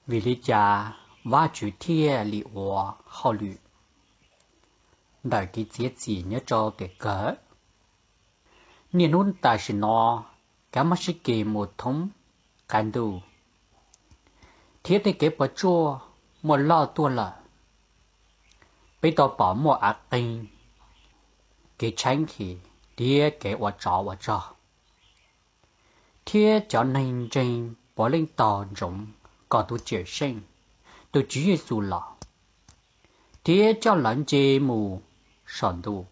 Vim li cas Vajtswv thiaj li ua hauj lwm ntawm kev txiav txim nyob rau tiam kawg? Niaj hnub tam sim no, kab mob sib kis mus thoob qab ntuj, thiab tej kev puas tsuaj muaj loj tuaj lawm. Peb tau pom muaj av qeeg, kev tshaib nqhis, thiab kev ua tsov ua rog, thiab cov neeg ntseeg puav leej tos ntsoov kom tus Cawm Seej, tus Tswv Yexus los, thiab coj lawv nce mus saum ntuj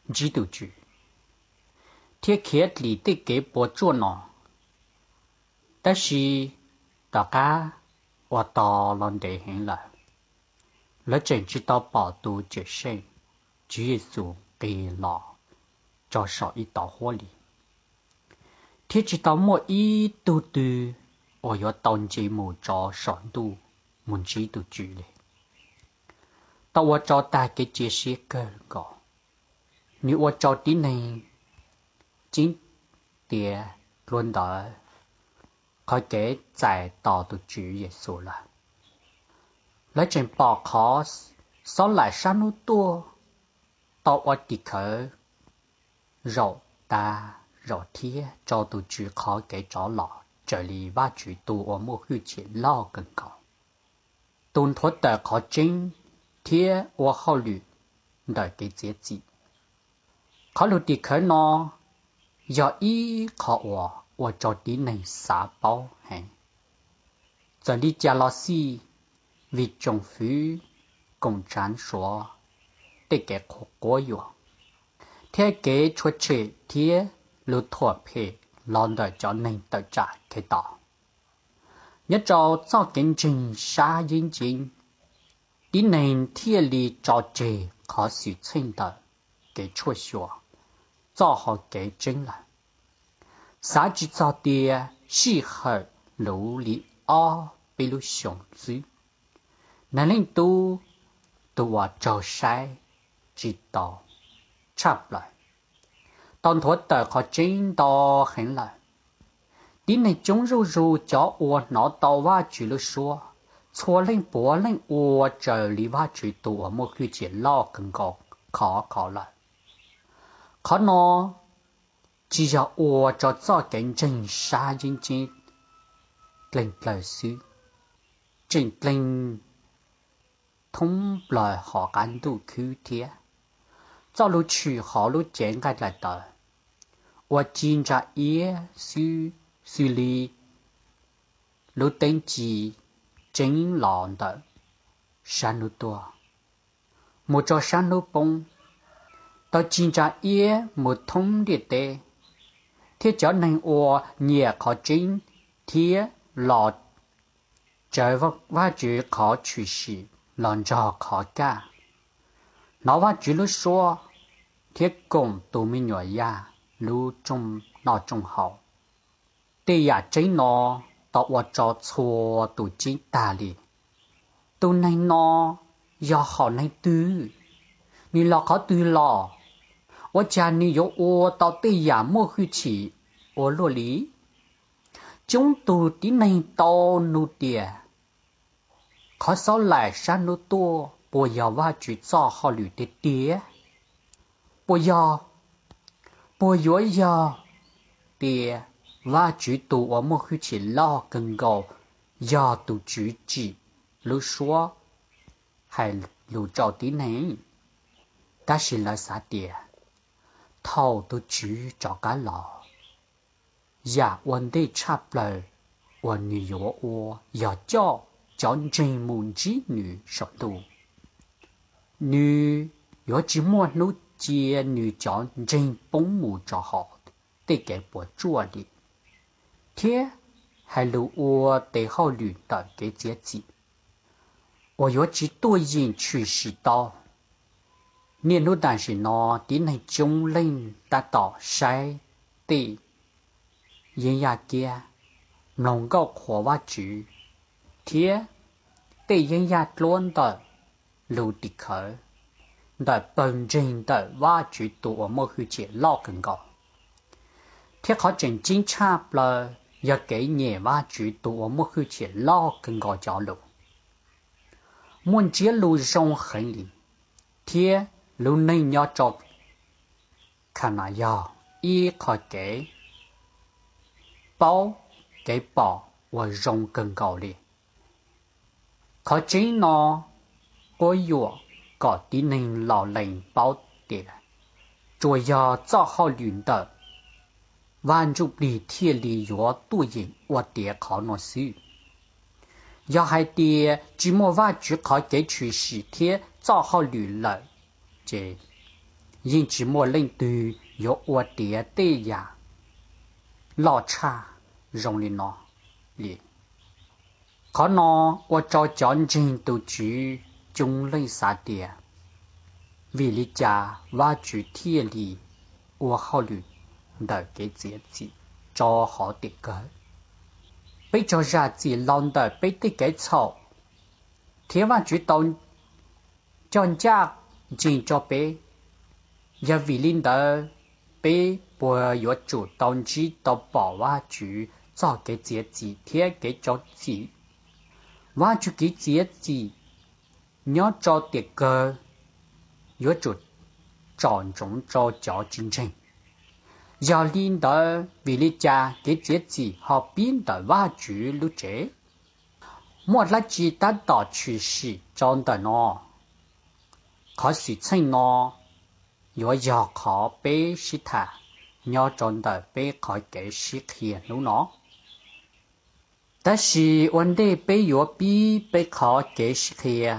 ntsib tus Tswv, thiab khiav dim tej kev puas tsuaj no. Tab sis tom qab uas tos los ntev heev lawm, lawv tseem tsis tau pom tus Cawm Seej, Tswv Yexus, nqis los rau saum ib tauv huab li, thiab tsis tau muaj ib tug twg uas yuav tau nce mus rau saum ntuj mus ntsib tus Tswv li. Tau ua rau tag kev cia siab kawg nkaus. Nws ua rau tib neeg ceeb tias dua ntawd qhov kev txais tos tus Tswv Yexus lawm. Lawv tseem pom qhov xob laim sab hnub tuaj tau ua tim khawv zaum tas zaum thiab rau tus Tswv qhov kev rov los raws li Vajtswv Tus Uas Muaj Hwj Chim Loj Kawg Nkaus, tus nthuav tawm qhov tseeb thiab ua hauj lwm ntawm kev txiav txim. Qhov lus tim khawv no yog ib qho uas ua rau tib neeg xav paub heev. Txawm li cas los xij, vim tsoom fwv koom tsav suav tej kev quab yuam, thiab kev tshua tshem thiab lus thuam phem los ntawm cov neeg tawm tsam Khetos, nyob rau txoj kev ntseeg sab yeeb nceeb, tib neeg thiaj li tso tseg qhov xwm txheej ntawm kev tshuaj xyuas txoj hau kev tseeb lawm. Xav tsis txog tias sij hawm luv li ob peb lub xyoos xwb, Neeg Leej Tub, tus uas raug saib tsis taus tshaj plaws, tau nthuav tawm qhov tseeb ntau heev lawm. Tib neeg coob zuj zus, cov uas hnov tau Vajtswv lub suab, txhua leej puav leej ua raws li Vajtswv Tus Uas Muaj Hwj Chim Loj Kawg Nkaus khov kho lawm. Qhov no tsis yog ua rau txoj kev ntseeg sab yeeb nceeb dleeg plawg xwb, tseem dleeg thoob plaws hauv qab ntuj khwb thiab. Txoj lus tshwm hauv lub cev nqaij daim tawv uas ci ntsa iab xwb xws li lub teeb ci tseeb los ntawm sab hnub tuaj mus rau sab hnub poob, tau ci ntsa iab mus thoob ntiaj teb, thiab cov neeg uas nyiam qhov tseeb thiab los raws Vajtswv qhov tshwm sim los nrog qhov kaj, hnov Vajtswv lub suab, thiab koom tus me nyuam Yaj lub noj rooj haus. Tej yam tseeb no tau ua rau txhua tus ceeb tag li. Tus neeg no yog hom neeg twg? Nws los qhov twg los? Ua cas nws yuav ua tau tej yam muaj hwj chim ua luaj li? Coob tug tib neeg tau nug tias, qhov xob laim sab hnub tuaj puas yog Vajtswv txoj hauj lwm tiag tiag? Puas yog, puas yuav yog tias Vajtswv Tus Uas Muaj Hwj Chim Loj Kawg Nkaus yog tus Tswv tsim lub suab hais lus rau tib neeg? Tab sis lawv xav tias, thaum tus Tswv rov qab los, yam ua ntej tshaj plaws uas Nws yuav ua yog coj cov ntseeg mus ntsib Nws saum ntuj. Nws yuav tsis muaj hnub cia Nws cov ntseeg poob mus rau hauv tej kev puas tsuaj li, thiab hais lus ua tes hauj lwm ntawm kev txiav txim uas yuav tsis tuaj yeem tshwm sim tau. Niaj hnub tam sim no, tib neeg coob leej tab tom saib tej yeeb yaj kiab, mloog nkauj qhuas Vajtswv, thiab tej yeeb yaj duab ntawm lus tim khawv ntawm Pawg Ntseeg ntawm Vajtswv Tus Uas Muaj Hwj Chim Loj Kawg Nkaus. Thiab qhov tseem ceeb tshaj plaws, yog kev nyiam Vajtswv Tus Uas Muaj Hwj Chim Loj Kawg Nkaus cov lus. Muaj ntsiab lus zoo heev li, thiab lub neej nyob rau Khanaas yog ib qho kev paub kev pom uas zoo kawg nkaus li. Qhov tseeb no quab yuam kom tib neeg los lees paub tias tsuas yog txoj hauj lwm ntawm Vaj Ntsujplig thiaj li yuav tuaj yeem ua tiav qhov no xwb. Yog hais tias tsis muaj Vajtswv qhov kev tshwm sim thiab txoj hauj lwm lawm ces yeej tsis muaj leej twg yuav ua tiav tej yam loj tshaj zoo li no li. Qhov no ua rau cov ntseeg tus Tswv coob leej xav tias, vim li cas Vajtswv thiaj li ua hauj lwm ntawm kev txiav txim rau hauv tiam kawg? Peb raug zam txim los ntawm peb tej kev txhaum, thiab Vajtswv tau coj ncaj ncees rau peb. Yog vim li ntawd, peb puas yuav tsum tau ntsib tau pom Vajtswv txoj kev txiav txim thiab kev rau txim? Vajtswv kev txiav txim nyob rau tiam kawg yuav tsum tsom ntsoov rau cov tsis ntseeg. Yog li ntawd vim li cas kev txiav txim ho pib ntawm Vajtswv lub tsev? Muaj dab tsi tab tom tshwm sim rau ntawm no? Qhov xwm txheej no yuav yog qhov peb sib tham nyob rau ntawm peb qhov kev sib qhia hnub no. Tab sis ua ntej peb yuav pib peb qhov kev sib qhia,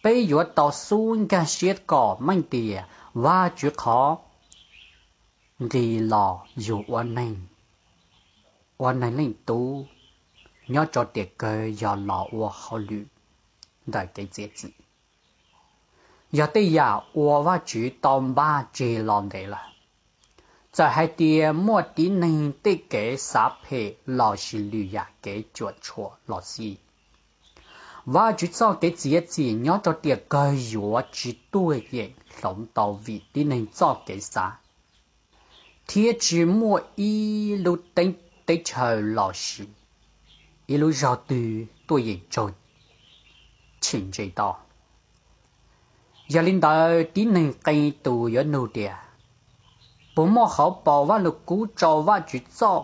peb yuav tau xub nkag siab kom meej tias Vajtswv qhov nqis los yug ua Neeg Leej Tub nyob rau tiam kawg yog los ua hauj lwm ntawm kev txiav txim, yog tej yam uas Vajtswv tau npaj tseg los ntev lawm. Txawm hais tias muaj tib neeg tej kev xav phem los sis lwm yam kev cuam tshuam los xij, Vajtswv txoj kev txiav txim nyob rau tiam kawg yuav tsis tuaj yeem hloov tau vim tib neeg txoj kev xav, thiab tsis muaj ib lub teb chaws los sis ib lub zog twg tuaj yeem raug chim ntse tau. Yog li ntawd tib neeg qee tus yuav nug tias, puas muaj hauv paus vaj lug kub rau Vajtswv txoj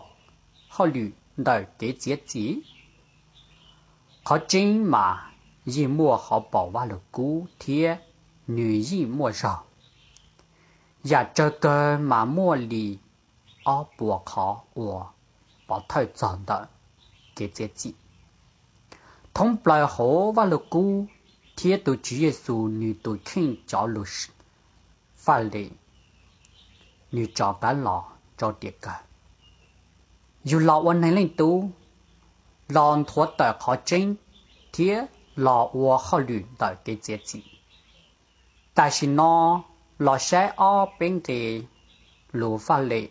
hauj lwm ntawm kev txiav txim? Qhov tseeb mas yeej muaj hauv paus vaj lug kub thiab nws yeej muaj zog. Yam tsawg kawg mas muaj li ob puas qhov uas pov thawj txog ntawm kev txiav txim. Thoob plaws hauv vaj lug kub thiab tus Tswv Yexus Nws tus kheej cov lus faj lem, Nws rov qab los rau tiam kawg, yug los ua Neeg Leej Tub, los nthuav tawm qhov tseeb, thiab los ua hauj lwm ntawm kev txiav txim. Tam sim no los saib ob peb nqe lus faj lem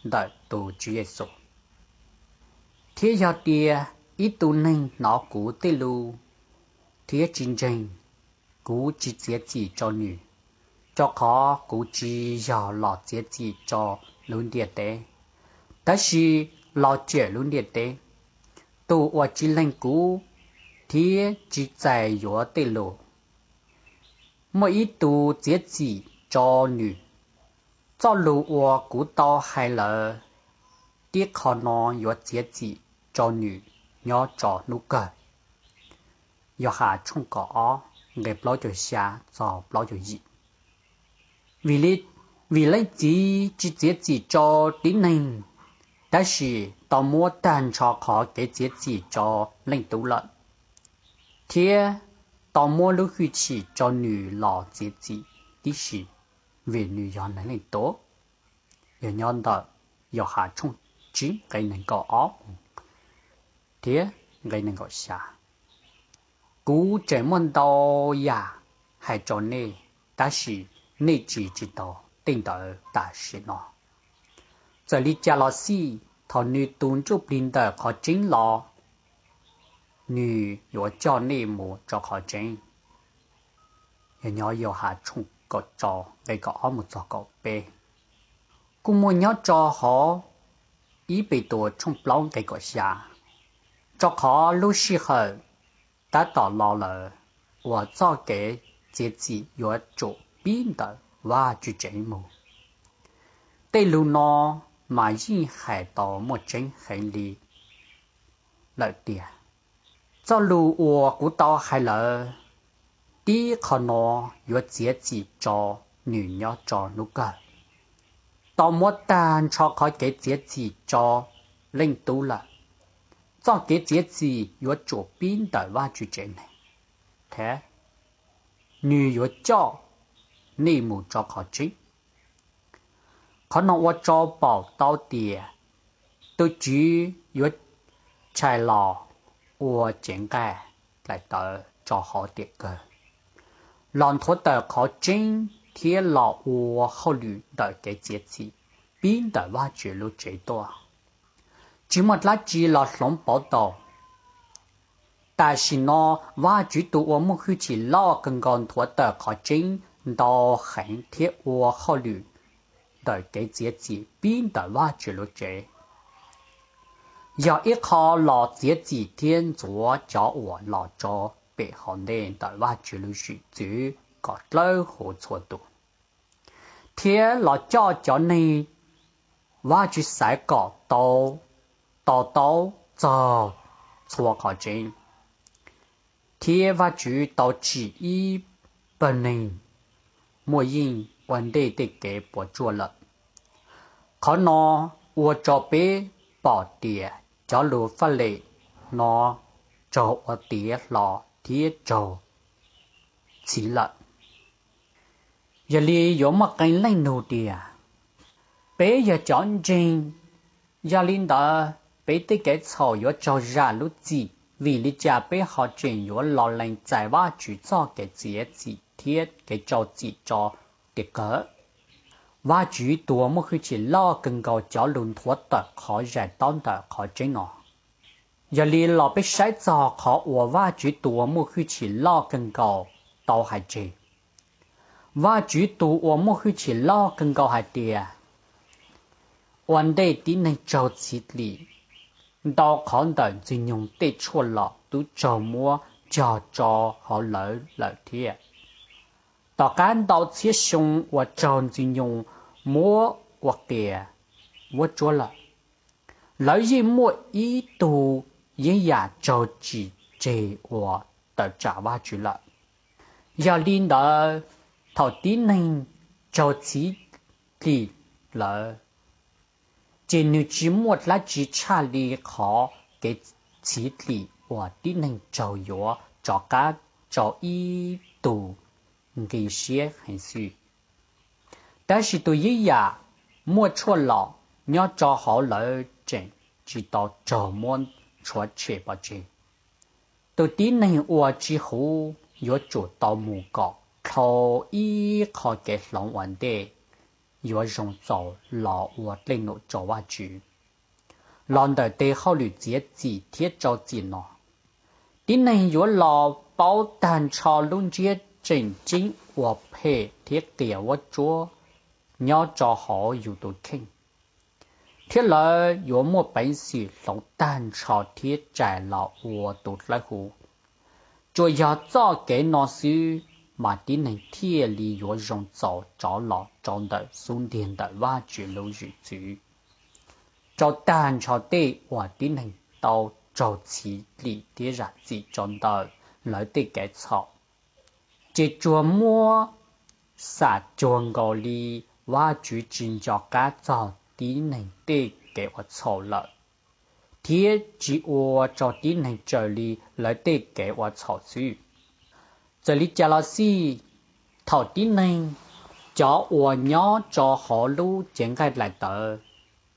ntawm tus Tswv Yexus, thiab yog tias ib tug neeg hnov kuv tej lus thiab tsis ntseeg, kuv tsis txiav txim rau nws, rau qhov kuv tsis yog los txiav txim rau lub ntiaj teb, tab sis los cawm lub ntiaj teb. Tus uas tsis lees kuv thiab tsis txais yuav tej lus, muaj ib tus txiav txim rau nws. Txoj lus uas kuv tau hais lawm, tib qho no yuav txiav txim rau nws nyob rau hnub kawg. Yauhas tshooj kaum ob, nqe plaub caug xya txog plaub caug yim. Vim Leej Txiv tsis txiav txim rau tib neeg, tab sis tau muab tag nrho qhov kev txiav txim rau Leej Tub lawm, thiab tau muab lub hwj chim rau nws los txiav txim tib si, vim nws yog Neeg Leej Tub. Yog nyob ntawm Yauhas tshooj tsib nqe nees nkaum ob thiab nqe nees nkaum xya. Kuv tseem muaj ntau yam hais rau nej, tab sis nej ris tsis taus tej ntawd tam sim no. Txawm li cas los xij, thaum nws tus Ntsujplig ntawm qhov tseeb los, nws yuav coj nej mus rau qhov tseeb. Yog nyob Yauhas tshooj kaum rau nqe kaum ob mus txog kaum peb. Kuj muaj nyob rau hauv I Petus tshooj plaub nqe kaum xya, rau qhov lub sij hawm tab tom los lawm uas txoj kev txiav txim yuav tsum pib ntawm Vajtswv tsev mus. Tej lus no mas yeej hais tau muaj tseeb heev li lawm tias: Txoj lus uas kuv tau hais lawm, tib qho no yuav txiav txim rau nws nyob rau hnub kawg, tau muab tag nrho qhov kev txiav txim rau Leej Tub lawm. Txoj kev txiav txim yuav tsum pib ntawm Vajtswv tsev neeg, thiab nws yuav coj nej mus rau qhov tseeb. Qhov no ua rau pom tau tias tus Tswv yuav tshais los ua cev nqaij daim tawv rau hauv tiam kawg, los nthuav tawm qhov tseeb thiab los ua hauj lwm ntawm kev txiav txim pib ntawm Vajtswv lub tsev tuaj. Tsis muaj dab tsi los hloov pauv tau. Tam sim no Vajtswv Tus Uas Muaj Hwj Chim Loj Kawg Nkaus nthuav tawm qhov tseeb ntau heev thiab ua hauj lwm ntawm kev txiav txim pib ntawm Vajtswv lub tsev, yog ib qho los txiav txim thiab ntxuav cov uas los rau pem hauv ntej ntawm Vajtswv lub zwm txwv kom dawb huv txhua tus, thiab los coj cov neeg Vajtswv xaiv kom to taub txog txhua qhov tseeb. Thiab Vajtswv tau tsim ib pawg neeg muaj yeej ua ntej tej kev puas tsuaj lawm. Qhov no ua rau peb pom tias cov lus faj lem no raug ua tiav hlo thiab raug txhiv lawm. Yog li yuav muaj qee leej nug tias: Peb yog cov ntseeg, yog li ntawd peb tej kev txhaum yuav raug zam lub txim, vim li cas peb ho tseem yuav los lees txais Vajtswv txoj kev txiav txim thiab kev rau txim rau tiam kawg? Vajtswv Tus Uas Muaj Hwj Chim Loj Kawg Nkaus cov lus nthuav tawm qhov zais taub ntawm qhov tseeb no. Yog li los peb saib txog qhov uas Vajtswv Tus Uas Muaj Hwj Chim Loj Kawg Nkaus tau hais tseg. Vajtswv Tus Uas Muaj Hwj Chim Loj Kawg Nkaus hais tias, ua ntej tib neeg raug txhiv dim, ntau qhov ntawm Ntxwg nyoog tej tshuaj lom twb raug muab cog rau hauv lawv lawm thiab. Tom qab ntau txhiab xyoo uas raug Ntxwg nyoog muab ua qias vuab tsuab lawm, lawv yeej muaj ib tug yeeb yam raug tsim tseg uas tawm tsam Vajtswv lawm. Yog li ntawd, thaum tib neeg raug txhiv dim lawm, ces nws tsis muaj dab tsi tshaj li qhov kev txhiv dim uas tib neeg raug yuav rov qab rau ib tug nqi siab heev xwb. Tab sis tus yeeb yam muaj tshuaj lom nyob rau hauv lawv tseem tsis tau raug muab rhuav tshem pov tseg. Tus tib neeg uas tsis huv yuav tsum tau mus kom dhau ib qho kev hloov ua ntej yuav zoo txaus los ua dej num rau Vajtswv, los ntawm tes hauj lwm txiav txim thiab rau txim no. Tib neeg yuav los paub tag nrho lub ntsiab tseem ceeb uas phem thiab qias vuab tsuab nyob rau hauv yus tus kheej, thiab lawv yuav muaj peev xwm hloov tag nrho thiab rais los ua tus dawb huv. Tsuas yog txoj kev no xwb mas tib neeg thiaj li yuav zoo txaus rov los rau ntawm xub ntiag ntawm Vajtswv lub zwm txwv, rau tag nrho tej uas tib neeg tau raug txhiv dim thiab zam txim rau ntawm lawv tej kev txhaum. Ces tsuas muab xam cuag nkaus li Vajtswv tsis nco qab txog tib neeg tej kev ua txhaum lawm, thiab tsis ua rau tib neeg raws li lawv tej kev ua txhaum xwb. Txawm li cas los xij, thaum tib neeg, cov uas nyob rau hauv lub cev nqaij daim tawv,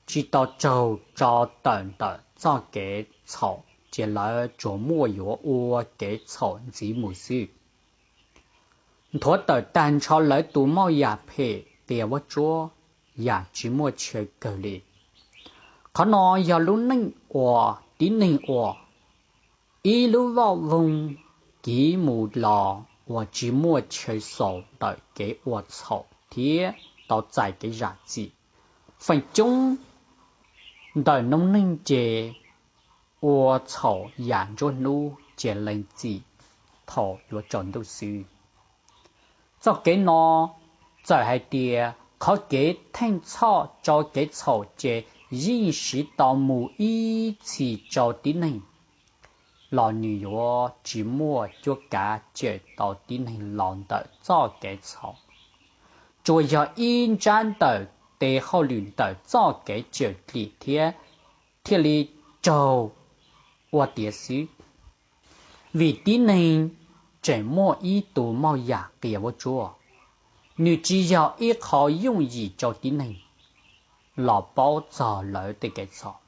tsis tau raug tso tawm ntawm txoj kev txhaum ces lawv tsuas muaj yuav ua kev txhaum ntxiv mus xwb, nthuav tawm tag nrho lawv tus moj yam phem qias vuab tsuab yam tsis muaj chaw kawg li. Qhov no yog lub neej uas tib neeg ua, ib lub voj voog kiv mus los uas tsis muaj chaw xaus ntawm kev ua txhaum thiab tau txais kev zam txim. Feem coob Ntawm noob neej ces ua txhaum yam nruab hnub ces lees txim thaum yuav tsaus ntuj xwb. Txoj kev no txawm hais tias qhov kev theej txhoj rau kev txhaum ces yeej siv tau mus ib txhis rau tib neeg, los nws yuav tsis muaj cuab kav cawm tau tib neeg los ntawm txoj kev txhaum. Tsuas yog ib nrab ntawm tes hauj lwm ntawm txoj kev cawm dim thiaj li raug ua tiav xwb. Vim tib neeg tseem muaj ib tug moj yam qias vuab tsuab, nws tsis yog ib qho yooj yim rau tib neeg los paub txog lawv tej kev txhaum.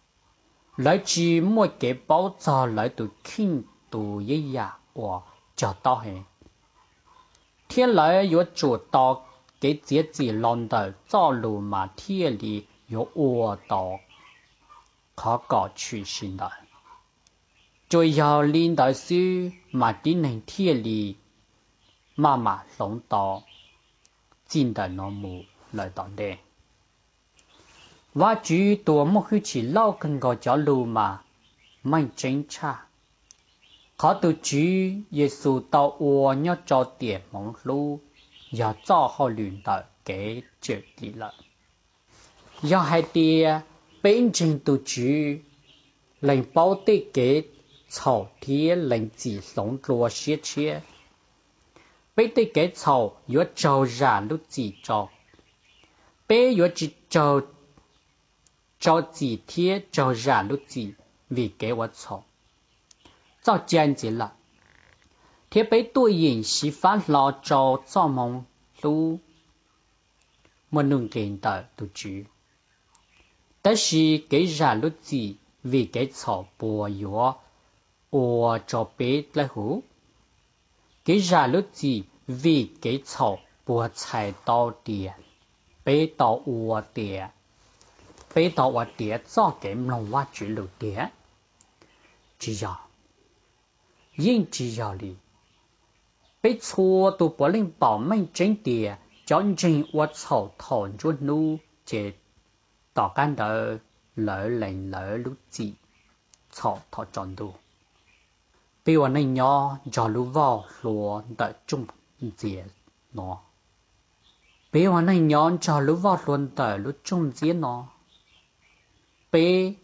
Lawv tsis muaj kev paub txog lawv tus kheej tus yeeb yam uas cog tob heev, thiab lawv yuav tsum tau kev txiav txim los ntawm txoj lus mas thiaj li yuav ua tau qhov kom tshwm sim ntawd. Tsuas yog li ntawd xwb mas tib neeg thiaj li maj mam hloov tau txij ntawm no mus lawm tom ntej. Vajtswv tus uas muaj hwj chim loj kawg nkaus cov lus mas meej tseeb tshaj. Qhov tus Tswv Yexus tau ua nyob rau tiam hmoov hlub yog txoj hauj lwm ntawm kev cawm dim lawm. Yog hais tias peb ntseeg tus Tswv, lees paub tej kev txhaum thiab lees txim hloov dua siab tshiab, peb tej kev txhaum yuav raug zam lub txim rau. Peb yuav tsis raug txim thiab raug zam lub txim vim kev ua txhaum, txoj cai ntxiv lawm, thiab peb tuaj yeem xyiv fab hlo rau txoj hmoov hlub muaj nuj nqis ntawm tus Tswv. Tab sis kev zam lub txim vim kev txhaum puas yuav ua rau peb dawb huv? Kev zam lub txim vim kev txhaum puas txhais tau tias peb tau ua tiav txoj kev mloog Vajtswv lus tiag? Tsis yog, yeej tsis yog li. Peb txhua tus puav leej pom meej tseeb tias cov ntseeg ua txhaum thaum nruab hnub ces tom qab ntawd lawv lees lawv lub txim txhaum thaum tsaus ntuj. Peb ua neej nyob nrog lub voj hlua ntawm rooj ntxias no. Peb ua neej nyob nrog lub voj hlua ntawm lub rooj ntxias no. Peb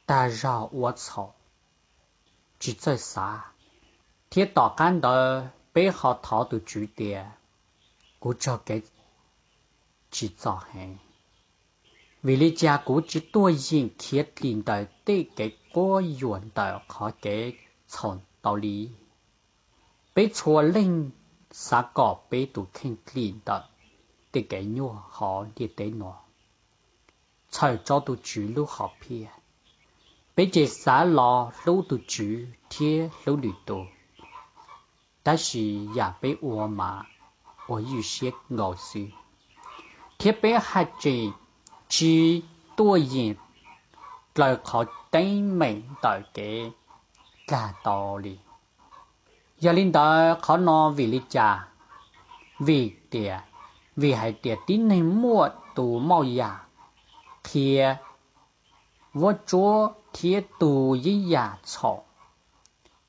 tag zog ua txhaum, tsis txawj xav, thiab tom qab ntawd peb ho thov tus Tswv tias, Kuv raug kev tsim txom heev, vim li cas kuv tsis tuaj yeem khiav dim ntawm tej kev quab yuam ntawm qhov kev txhaum tau li? Peb txhua leej xav kom peb tus kheej dim ntawm tej kev nyuaj hauv ntiaj teb no, txhawm rau tus Tswv lub hom phiaj. Peb ces xav los hlub tus Tswv thiab hlub lwm tus, tab sis yam peb ua mas ua ywj siab nkaus xwb, thiab peb haj tseem tsis tuaj yeem dlaws qhov teeb meem ntawm kev dag tau li. Yog li ntawd qhov no vim li cas? Vim tias, vim hais tias tib neeg muaj tus moj yam qias vuab tsuab thiab tus yeeb yam txhaum,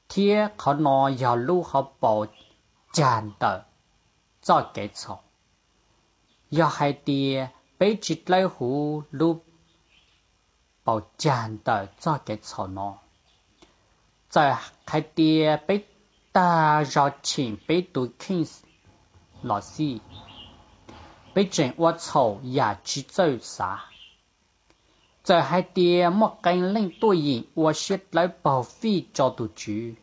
thiab qhov no yog lub hauv paus cag ntawm txoj kev txhaum. Yog hais tias peb tsis dawb huv lub paus cag ntawm txoj kev txhaum no, txawm hais tias peb tag zog cheem peb tus kheej los xij, peb tseem ua txhaum yam tsis txawj xav. Txawm hais tias muaj qee leej tuaj yeem ua siab dawb paug fij rau tus Tswv,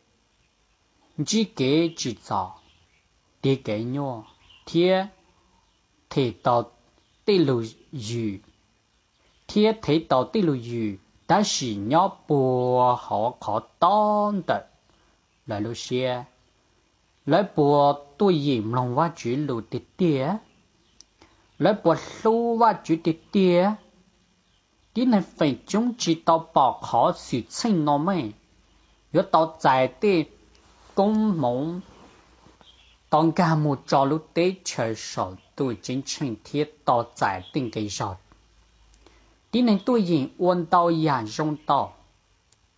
ntsib kev tsim txom, tiv kev nyuaj, thiab them tau tej lus ywm, thiab them tau tej lus ywm tab sis nyob puag hauv qhov tob ntawm lawv lub siab, lawv puas tuaj yeem mloog Vajtswv lus tiag tiag? Lawv puas hlub Vajtswv tiag tiag? Tib neeg feem coob tsis tau pom qhov xwm txheej no meej, yuav tau txais tej koob hmoov, tau nkag mus rau lub teb chaws saum ntuj ceeb tsheej thiab tau txais tej nqi zog Tib neeg tuaj yeem ua ntau yam zoo tau,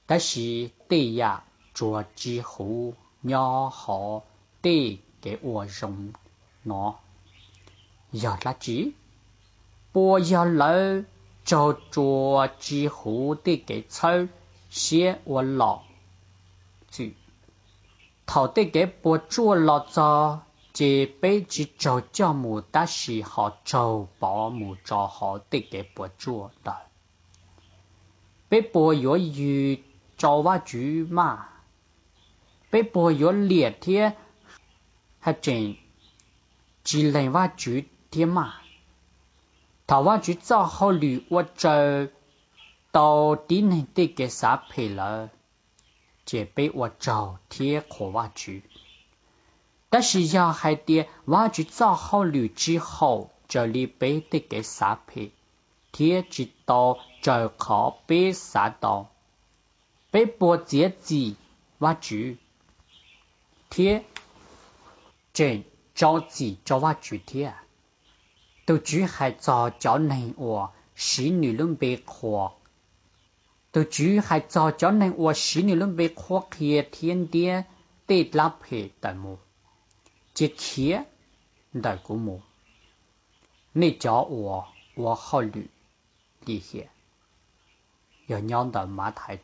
tab sis tej yam tsuas tsis huv nyob hauv tej kev ua zoo no yog dab tsi? Puas yog lawv raug tsuas tsis huv tej kev txhawb siab ua lom txwm? Thaum tej kev puas tsuaj los txog, ces peb tsis raug coj mus tab sis ho raug pov mus rau hauv tej kev puas tsuaj ntawd. Peb puas yuav yws rau Vajtswv maj? Peb puas yuav liam thiab haj tseem tsis lees Vajtswv thiab maj? Thaum Vajtswv txoj hauj lwm ua raws tau tib neeg tej kev xav phem lawm, ces peb ua tsaug thiab qhuas Vajtswv. Tab sis yog hais tias Vajtswv txoj hauj lwm tsis haum raws li peb tej kev xav phem thiab tsis tau raws qhov peb xav tau, peb puas txiav txim Vajtswv thiab tseem rau txim rau Vajtswv thiab? Tus Tswv hais txog cov neeg uas siv Nws lub npe qhuas Tus Tswv hais txog cov neeg uas siv Nws lub npe qhuab qhia thiab ntiab tej dab phem tawm mus: Cia khiav ntawm kuv mus, nej cov uas ua hauj lwm lim hiam… Mathais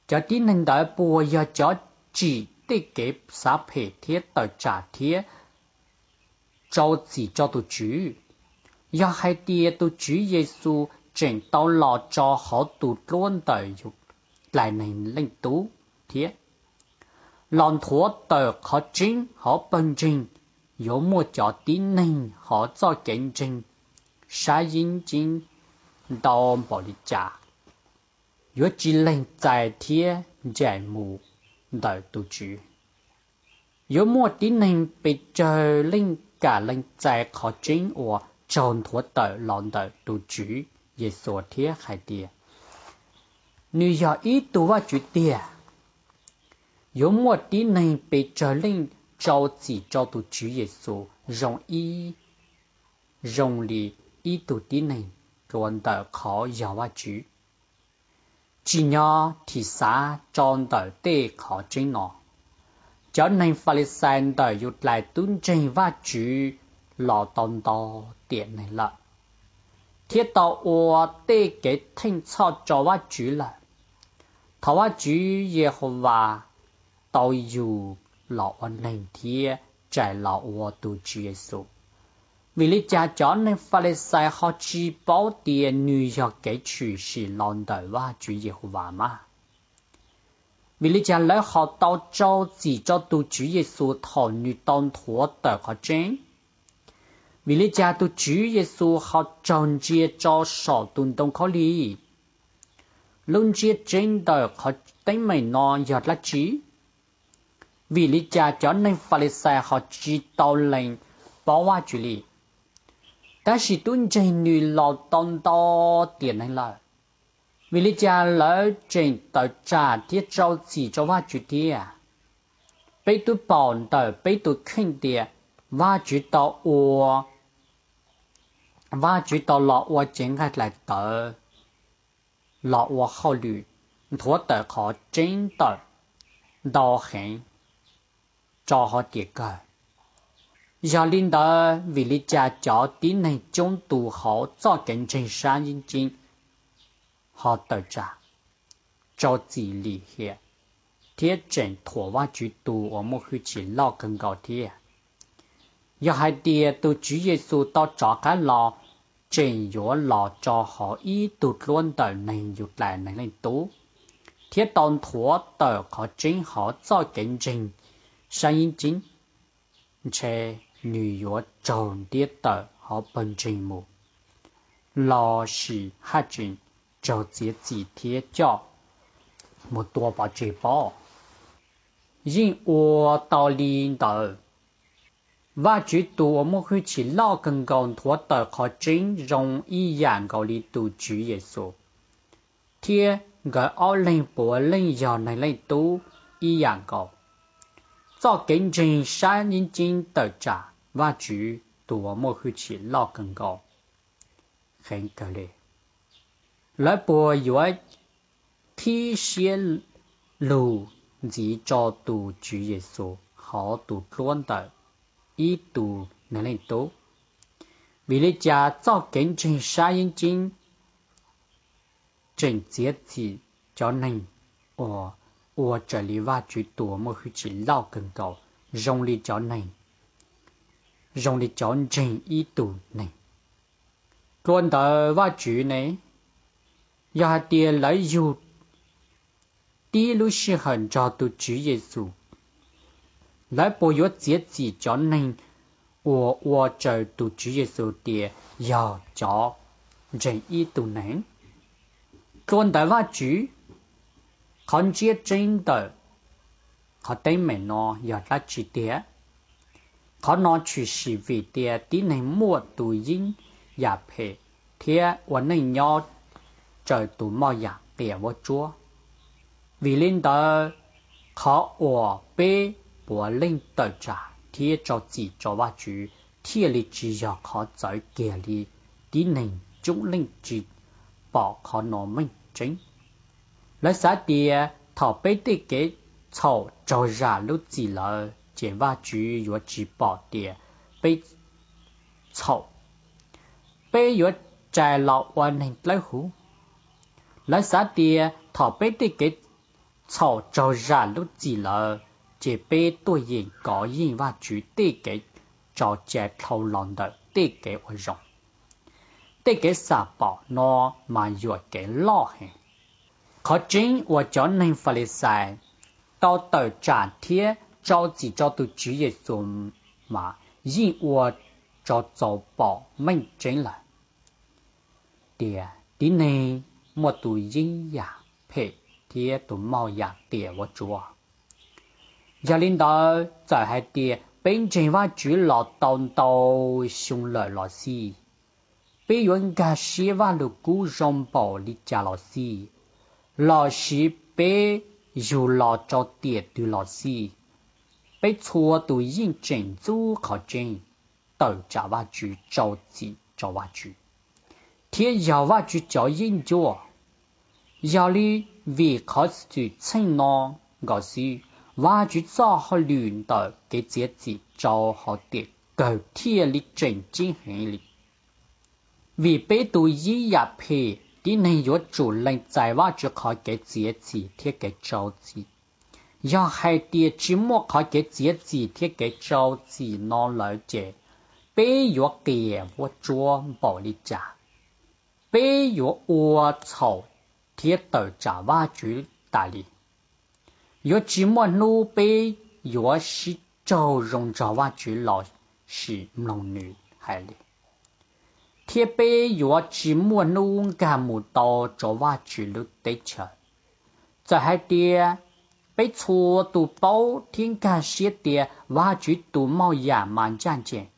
Cov tib neeg ntawd puas yog cov tsim tej kev xav phem thiab tawm tsam thiab rau txim rau tus Tswv? Yog hais tias tus Tswv Yexus tseem tau los rau hauv tus duab ntawm Yudais Neeg Leej Tub thiab los nthuav tawm qhov tseeb hauv Pawg Ntseeg, yuav muaj cov tib neeg hauv txoj kev ntseeg sab yeeb ceeb ntau npaum li cas yuav tsis lees txais thiab ncaim mus ntawm tus Tswv? Yuav muaj tib neeg pes tsawg leej kam lees txais qhov tseeb uas raug nthuav tawm los ntawm tus Tswv Yexus thiab hais tias Nws yog ib tug Vajtswv tiag? Yuav muaj tib neeg pes tsawg leej rau txim rau tus Tswv Yexus zoo li ib tug tib neeg tuav ntawm qhov yog Vajtswv? Tsim nyog thim xav rau ntawm tej qhov tseeb no, cov neeg Falixais ntawm Yudais tub ntseeg Vajtswv los tau nto tiam neeg lawm, thiab tau ua tej kev theej txhoj rau Vajtswv lawm. Thaum Vajtswv Yehauvas tau yug los ua neeg thiab rais los ua tus Tswv Yexus, vim li cas cov neeg Falixais ho tsis paub tias Nws yog kev tshwm sim los ntawm Vajtswv Yehauvas maj? Vim li cas lawv ho tau rau txim rau tus Tswv Yexus thaum Nws tau nthuav tawm qhov tseeb? Vim li cas tus Tswv Yexus ho raug ntsia rau saum tus ntoo khaub lig? Lub ntsiab tseeb ntawm qhov teeb meem no yog dab tsi? Vim li cas cov neeg Falixais ho tsis tau lees paub Vajtswv li, tab sis tub ntseeg Nws los tau nto tiam neeg lawm? Vim li cas lawv tseem tawm tsam thiab rau txim rau Vajtswv thiab? Peb twb pom ntawm peb tus kheej tias Vajtswv tau los ua cev nqaij daim tawv, los ua hauj lwm nthuav tawm qhov tseeb tawm ntau heev rau hauv tiam kawg. Yog li ntawd vim li cas cov tib neeg coob tus hauv txoj kev ntseeg sab yeeb ceeb ho tawm tsam, rau txim lim hiam, thiab tseem thuam Vajtswv Tus Uas Muaj Hwj Chim Loj Kawg Nkaus thiab? Yog hais tias tus Tswv Yexus tau rov qab los, tseem yuav los rau hauv ib tug duab ntawm neeg Yudais Neeg Leej Tub thiab tau nthuav tawm qhov tseeb hauv txoj kev ntseeg sab yeeb ceeb, ntshe Nws yuav raug ntiab tawm hauv Pawg Ntseeg mus, los sis haj tseem raug txiav txim thiab coj mus tua pov tseg pob? Yeej ua tau li ntawd. Vajtswv Tus Uas Muaj Hwj Chim Loj Kawg Nkaus nthuav tawm qhov tseeb zoo ib yam nkaus li tus Tswv Yexus thiab Nkawd ob leeg puav leej yog Neeg Leej Tub ib yam nkaus. Txoj kev ntseeg sab yeeb ceeb tawm tsam Vajtswv Tus Uas Muaj Hwj Chim Loj Kawg Nkaus. heev kawg li. Lawv puas yuav qhib siab lug ntxiv rau tus Tswv Yexus hauv tus duab ntawm ib tug Neeg Leej Tub? Vim li cas txoj kev ntseeg sab yeeb kheev tseem txiav txim cov neeg uas ua raws li Vajtswv Tus Uas Muaj Hwj Chim Loj Kawg Nkaus zoo li cov neeg, zoo li cov ntseeg ib tug neeg? Dua ntawm Vajtswv ne? Yog hais tias lawv yug tib lub sij hawm nrog tus Tswv Yexus, lawv puas yuav txiav txim cov neeg uas ua raws tus Tswv Yexus tias yog cov ntseeg ib tug neeg? Dua ntawm Vajtswv, qhov ntsiab tseeb ntawm qhov teeb meem no yog dab tsi tiag? Qhov no tshwm sim vim tias tib neeg muaj tus yeeb yam phem thiab ua neej nyob raws tus moj yam qias vuab tsuab. Vim li ntawd, qhov uas peb puav leej tawm tsam thiab rau txim rau Vajtswv thiaj li tsis yog qhov txawv kiag li. Tib neeg coob leej tsis pom qhov no meej tseeb. Lawv xav tias thaum peb tej kev txhaum raug zam lub txim lawm ces Vajtswv yuav tsis pom tias peb txhaum, peb yuav rais los ua neeg dawb huv. Lawv xav tias thaum peb tej kev txhaum raug zam lub txim lawm ces peb tuaj yeem kov yeej Vajtswv tej kev tso cai dhau los ntawm tej kev ua zoo. Tej kev xam pom no mas yuam kev loj heev. Qhov tseeb uas cov neeg Falixais tau tawm tsam thiab rau txim rau tus Tswv Yexus mas yeej ua rau txaus pom meej tseeb lawm tias tib neeg muaj tus yeeb yam phem thiab tus moj yam qias vuab tsuab. Yog li ntawd, txawm hais tias peb ntseeg Vajtswv los tau ntau xyoo lawm los xij, peb yuav nkag siab Vajluskub zoo npaum li cas los xij, los sis peb yug los rau tiam twg los xij, peb txhua tus yeej tseem ntxub qhov tseeb, tawm tsam Vajtswv, rau txim rau Vajtswv, thiab yog Vajtswv cov yeeb ncuab. Yog li, vim qhov xwm txheej no nkaus xwb, Vajtswv txoj hauj lwm ntawm kev txiav txim rau hauv tiam kawg thiaj li tseem ceeb heev li. Vim peb tus yeeb yam phem, tib neeg yuav tsum lees txais Vajtswv qhov kev txiav txim thiab kev rau txim. Yog hais tias tsis muaj qhov kev txiav txim thiab kev rau txim no lawm ces peb yuav qias vuab tsuab npaum li cas, peb yuav ua txhaum thiab tawm tsam Vajtswv tas li. Yuav tsis muaj hnub peb yuav sib raug zoo nrog Vajtswv los sis mloog Nws hais li, thiab peb yuav tsis muaj hnub nkag mus tau rau Vajtswv lub teb chaws. Txawm hais tias peb txhua tus paub thiab nkag siab tias Vajtswv tus moj yam mas ncaj ncees,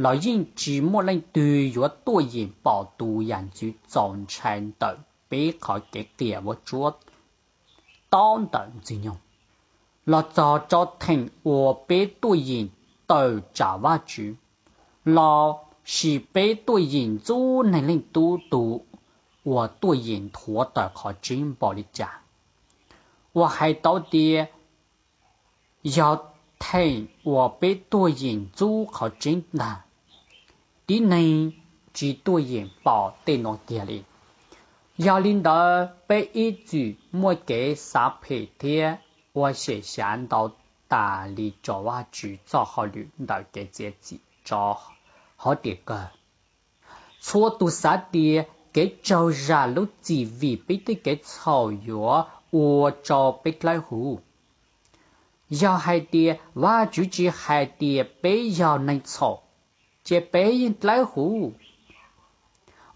los yeej tsis muaj leej twg yuav tuaj yeem pom tus yam ntxwv txaus ntshai ntawm peb qhov kev qias vuab tsuab tob ntawm Ntxwg nyoog, los txog rau theem uas peb tuaj yeem tawm tsam Vajtswv, los sis peb tuaj yeem ntxub Neeg Leej Tub tus uas tuaj yeem nthuav tawm qhov tseeb npaum li cas. Uas hais tau tias, yog theem uas peb tuaj yeem ntxub qhov tseeb ntag, tib neeg tsis tuaj yeem pom tej no kiag li. Yog li ntawd, peb ib txwm muaj kev xav phem thiab ua xyem xyav ntau tas li rau Vajtswv txoj hauj lwm ntawm kev txiav txim rau hauv tiam kawg. Txhua tus xav tias kev raug zam lub txim vim peb tej kev txhaum yuav ua rau peb dawb huv. Yog hais tias Vajtswv tsis hais tias peb yog neeg txhaum, ces peb yeej dawb huv.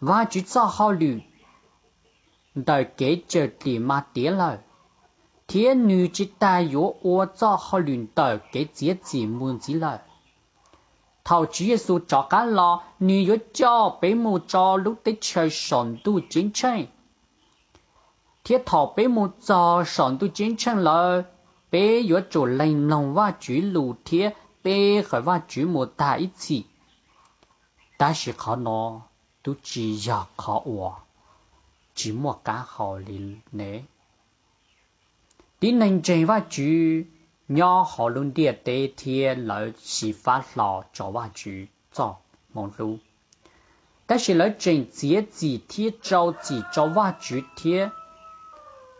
Vajtswv txoj hauj lwm ntawm kev cawm dim mas tiav lawm, thiab Nws tsis tas yuav ua txoj hauj lwm ntawm kev txiav txim mus ntxiv lawm. Thaum Tswv Yexus rov qab los, Nws yuav coj peb mus rau lub teb chaws saum ntuj ceeb tsheej. Thiab thaum peb mus txog saum ntuj ceeb tsheej lawm, peb yuav tsum lees mloog Vajtswv lus thiab pe hawm Vajtswv mus tag ib txhis. Tab sis qhov no twb tsis yog qhov uas tsis muaj qab hau li ne? Tib neeg ntseeg Vajtswv nyob hauv lub ntiaj teb thiab lawv xyiv fab hlo rau Vajtswv txoj hmoov hlub, tab sis lawv tseem txiav txim thiab rau txim rau Vajtswv thiab.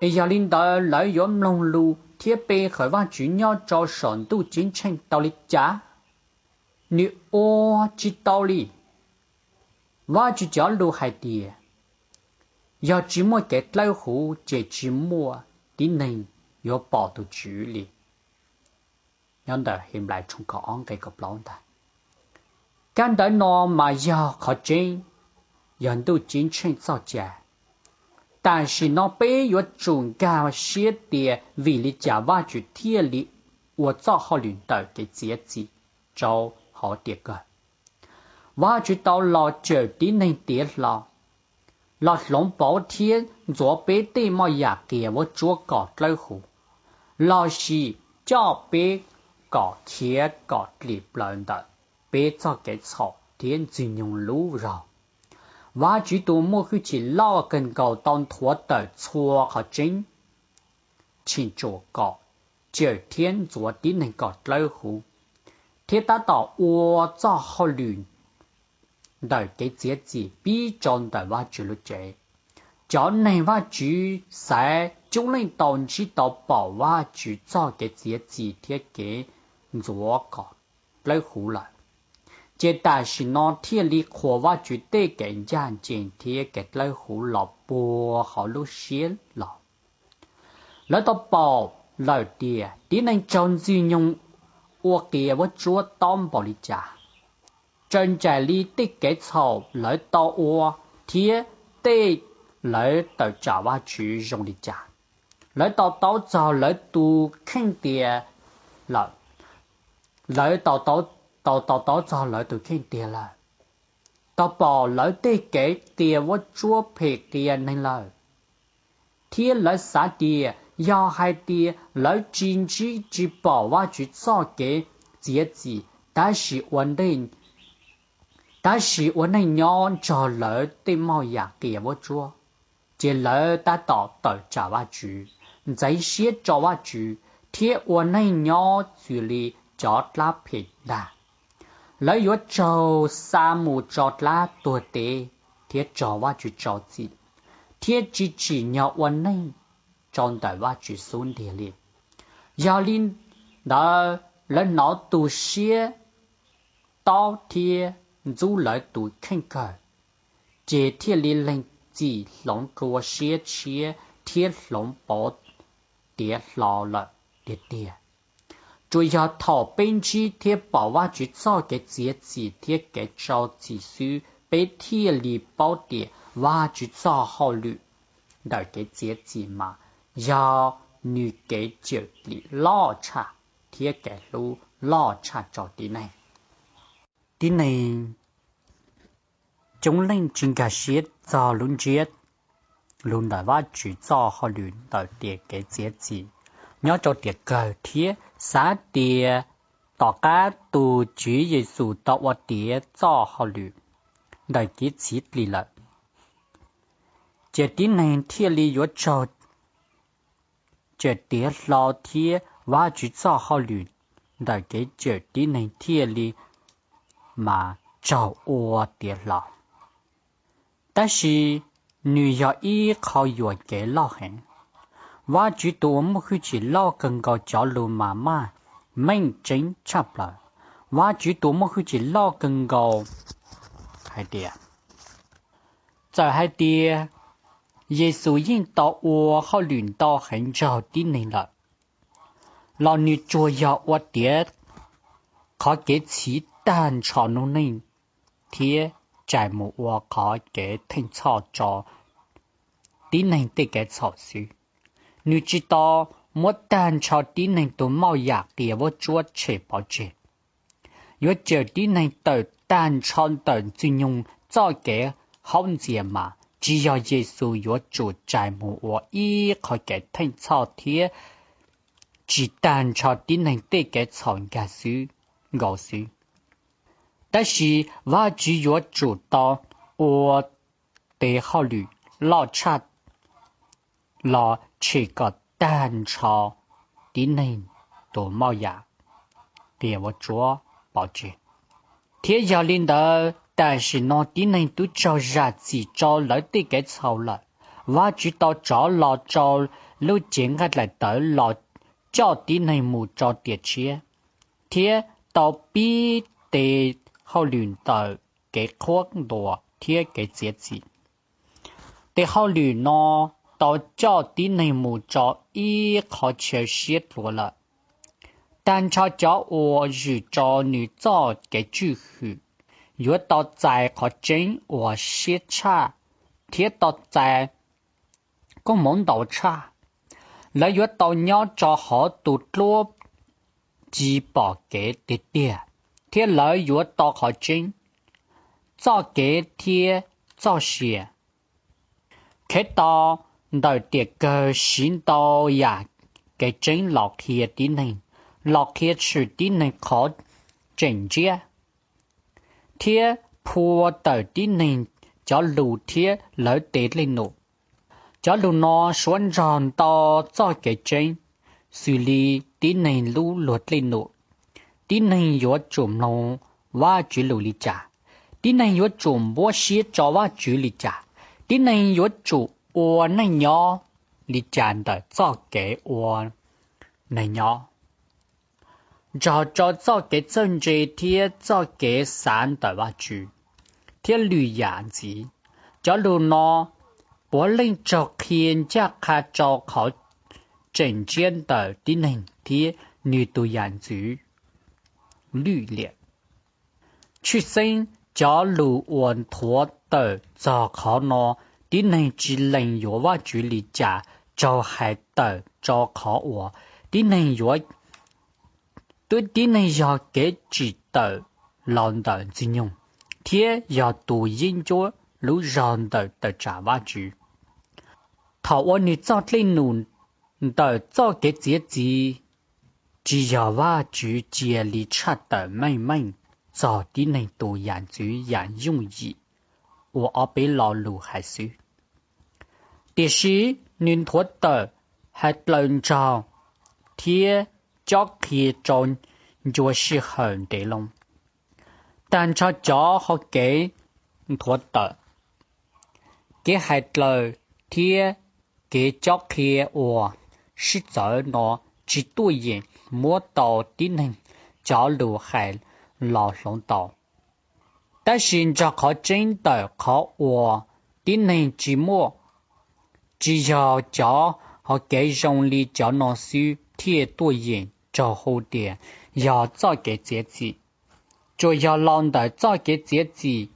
Es yog li ntawd lawv yuav mloog lus thiab pe hawm Vajtswv nyob rau saum ntuj ceeb tsheej tau li cas? Nws ua tsis tau li! Vajtswv cov lus hais tias, Yog tsis muaj kev dawb huv ces tsis muaj tib neeg yuav pom tus Tswv li Henplais. Kaj ntawd no mas yog qhov tseeb, yog ntuj ceeb tsheej txoj cai. Tam sim no peb yuav tsum nkag siab tias vim li cas Vajtswv thiaj li ua txoj hauj lwm ntawm kev txiav txim rau hauv tiam kawg. Vajtswv tau los cawm tib neeg tiav hlo, los hloov pauv thiab ntxuav peb tej moj yam qias vuab tsuab kom dawb huv, los sis coj peb kom khiav kom dim plaws ntawm peb txoj kev txhaum thiab Ntxwg nyoog lub zog. Vajtswv Tus Uas Muaj Hwj Chim Loj Kawg Nkaus tau nthuav tawm txhua qhov tseeb tshwm sim kom cawm thiab ntxuav tib neeg kom dawb huv, thiab tab tom ua txoj hauj lwm ntawm kev txiav txim pib rau ntawm Vajtswv lub tsev. Cov neeg Vajtswv xaiv coob leej tau ntsib tau pom Vajtswv txoj kev txiav txim thiab kev ntxuav kom dawb huv lawm, ces tam sim no thiaj li qhuas Vajtswv tej kev ncaj ncees thiab kev dawb huv los puag hauv lub siab los. Lawv tau pom lawm tias tib neeg raug Ntxwg nyoog ua qias vuab tsuab tob npaum li cas, raws nraim li tej kev txhaum lawv tau ua thiab tej lawv tawm tsam Vajtswv zoo li cas. Lawv to taub txog lawv tus kheej tiag lawm. Lawv tau to taub txog lawv tus kheej tiag lawm, tau pom lawv tej kev qias vuab tsuab phem qias neeg lawm, thiab lawv xav tias yog hais tias lawv tsis ntsib tsis pom Vajtswv txoj kev txiav txim tab sis ua neej nyob nrog lawv tej moj yam qias vuab tsuab, ces lawv tab tom tawm tsam Vajtswv, ntxeev siab rau Vajtswv, thiab ua neej nyob xws li cov dab phem ntag. Lawv yuav raug xa mus rau dab tuag teb thiab raug Vajtswv rau txim, thiab tsis tsim nyog ua neej rau ntawm Vajtswv xub ntiag li. Yog li ntawd lawv hnov tu siab tob thiab ntxub lawv tus kheej kawg, ces thiaj li lees txim hloov dua siab tshiab thiab hloov pauv tiav hlo lawm tiag tiag. Tsuas yog thaum peb ntsib thiab pom Vajtswv txoj kev txiav txim thiab kev rau txim xwb peb thiaj li paub tias Vajtswv txoj hauj lwm ntawm kev txiav txim mas yog Nws kev cawm dim loj tshaj thiab kev hlub loj tshaj rau tib neeg. Tib neeg coob leej tsis nkag siab txog lub ntsiab lus ntawm Vajtswv txoj hauj lwm ntawm kev txiav txim nyob rau tiam kawg thiab xav tias tom qab tus Tswv Yexus tau ua tiav txoj hauj lwm ntawm kev txhiv dim lawm, ces tib neeg thiaj li yuav raug cawm tiav hlo thiab Vajtswv txoj hauj lwm ntawm kev cawm tib neeg thiaj li mas raug ua tiav hlo. Tab sis nws yog ib qho yuam kev loj heev. Vajtswv Tus Uas Muaj Hwj Chim Loj Kawg Nkaus cov lus mas meej tseeb tshaj plaws. Vajtswv Tus Uas Muaj Hwj Chim Loj Kawg Nkaus hais tias, txawm hais tias Yexus yeej tau ua hauj lwm ntau heev nrog tib neeg lawm, los Nws tsuas yog ua tiav qhov kev txhiv tag nrho noob neej thiab txais mus ua qhov kev theej txhoj rau tib neeg tej kev txhaum xwb. Nws tsis tau muab tag nrho tib neeg tus moj yam qias vuab tsuab tshem pov tseg, yuav cawm tib neeg tawm tag nrho ntawm Ntxwg nyoog txoj kev haub ntxias mas, tsis yog Yexus yuav tsum txais mus ua ib qhov kev theej txhoj thiab tsim tag nrho tib neeg tej kev txhaum nkaus xwb, tab sis Vajtswv yuav tsum tau ua tes hauj lwm loj tshaj los tshem kom tag nrho tib neeg tus moj yam qias vuab tsuab pov tseg. Thiab yog li ntawd, tam sim no tib neeg twb raug zam txim rau lawv tej kev txhaum lawm. Vajtswv tau rov los rau lub cev nqaij daim tawv los coj tib neeg mus rau tiam tshiab, thiab tau pib tes hauj lwm ntawm kev qhuab ntuas thiab kev txiav txim. Tes hauj lwm no tau coj tib neeg mus rau ib qhov chaw siab dua lawm. Tag nrho cov uas zwm rau Nws txoj kev tswj hwm yuav tau txais qhov tseeb uas siab tshaj thiab tau txais koob hmoov ntau tshaj. Lawv yuav tau nyob rau hauv tus duab ci pom kev tiag tiag, thiab lawv yuav tau qhov tseeb, txoj kev thiab txoj sia. Khetvsv ntawm tiam kawg siv ntau yam kev tseeb los qhia tib neeg, los qhia tshwm tib neeg qhov tseem ntsiab, thiab phua tawm tib neeg cov lus thiab lawv tes dej num. Cov lus no suav nrog ntau txoj kev tseeb, xws li tib neeg lub luag dej num, tib neeg yuav tsum mloog Vajtswv lus li cas, tib neeg yuav tsum npuab siab rau Vajtswv li cas, tib neeg yuav tsum ua neej nyob li cas ntawm txoj kev ua neeg nyob, nrog rau txoj kev txawj ntse thiab txoj kev xav ntawm Vajtswv, thiab lwm yam ntxiv. Cov lus no puav leej raug qhia ncaj qha rau qhov tseem ntsiab ntawm tib neeg thiab nws tus yam ntxwv lwj liam. Tshwj xeeb cov lus uas nthuav tawm txog qhov no, tib neeg tsis lees yuav Vajtswv li cas raug hais tawm rau qhov uas tib neeg yuav twb tib neeg yog kev tsim tawm los ntawm Ntxwg nyoog thiab yog tus yeeb ncuab lub zog ntawm tawm tsam Vajtswv. Thaum ua Nws txoj dej num ntawm txoj kev txiav txim, tsis yog Vajtswv cia li tshaj tawm meej meej txog tib neeg tus yam ntxwv yam yooj yim uas ob peb lo lus hais xwb, tiam sis Nws nthuav tawm, hais daws nraug, thiab cob qhia rau ncua sij hawm ntev loo. Tag nrho cov hau kev nthuav tawm, kev hais daws, thiab kev cob qhia uas sib txawv no tsis tuaj yeem muab tau tib neeg cov lus hais los hloov tau. Tab sis nrog qhov tseeb ntawm qhov uas tib neeg tsis muaj, tsis yog cov hau kev zoo li cov no xwb thiaj tuaj yeem raug hu tias yog txoj kev txiav txim. Tsuas yog los ntawm txoj kev txiav txim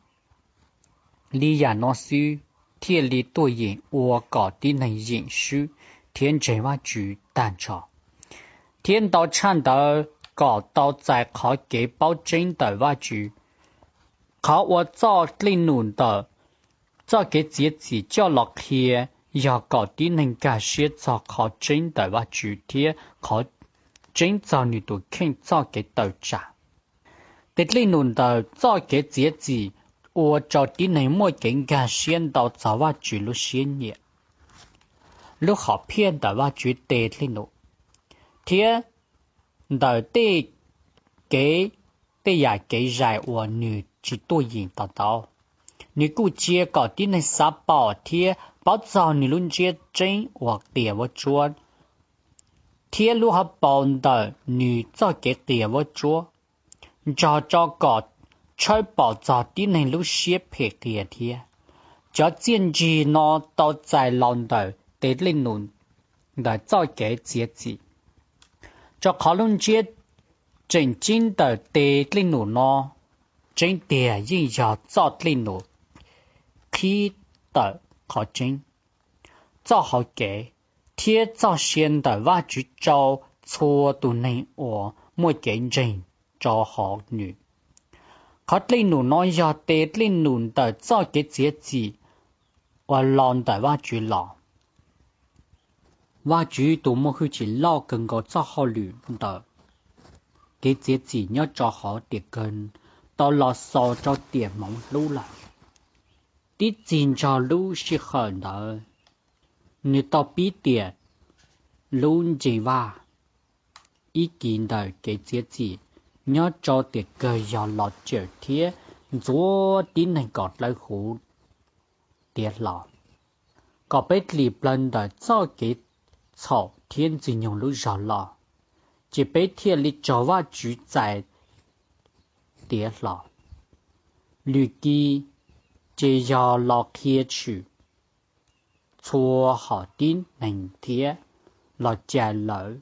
li yam no xwb thiaj li tuaj yeem ua kom tib neeg yeem swb thiab ntseeg Vajtswv tag nrho, thiab ntau tshaj ntawd kom tau txais qhov kev paub tseeb ntawm Vajtswv. Qhov uas txoj dej num ntawm txoj kev txiav txim coj los qhia yog kom tib neeg nkag siab txog qhov tseeb ntawm Vajtswv thiab qhov tseeb txog Nws tus kheej txoj kev tawm tsam. Tes dej num ntawm txoj kev txiav txim ua rau tib neeg muaj kev nkag siab ntau txog Vajtswv lub siab nyiam, lub hom phiaj ntawm Vajtswv tes dej num, thiab ntawm tej yam kev zais uas Nws tsis tuaj yeem to taub. Nws kuj cia kom tib neeg xav pom thiab paub txog Nws lub ntsiab tseeb uas qias vuab tsuab thiab lub hauv paus ntawm Nws txoj kev qias vuab tsuab, nrog rau kom tshawb pom txog tib neeg lub siab phem qias thiab. Cov txiaj ntsig no tau txais los ntawm tes dej num ntawm txoj kev txiav txim, rau qhov lub ntsiab tseem ceeb ntawm tes dej num no tseeb tiag yeej yog txoj dej num qhib tawm qhov tseeb, txoj hau kev, thiab txoj sia ntawm Vajtswv rau txhua tus neeg uas muaj kev ntseeg rau hauv Nws. Qhov dej num no yog tes dej num ntawm txoj kev txiav txim uas los ntawm Vajtswv los. Vajtswv Tus Uas Muaj Hwj Chim Loj Kawg Nkaus txoj hauj lwm ntawm kev txiav txim nyob rau hauv tiam kawg tau los xaus rau tiam hmoov hlub lawm. Tib txig nrog lub sij hawm ntawd, nws tau pib tiam lub nceeg vaj. Ib kis ntawm kev txiav txim nyob rau tiam kawg yog los cawm thiab ntxuav tib neeg kom dawb huv tiav hlo, kom peb dim plaws ntawm txoj kev txhaum thiab Ntxwg nyoog lub zog loj, ces peb thiaj li raug Vajtswv txais tiav hlo. Lwm kis ces yog los qhia tshwm txhua hom tib neeg thiab los cais lawv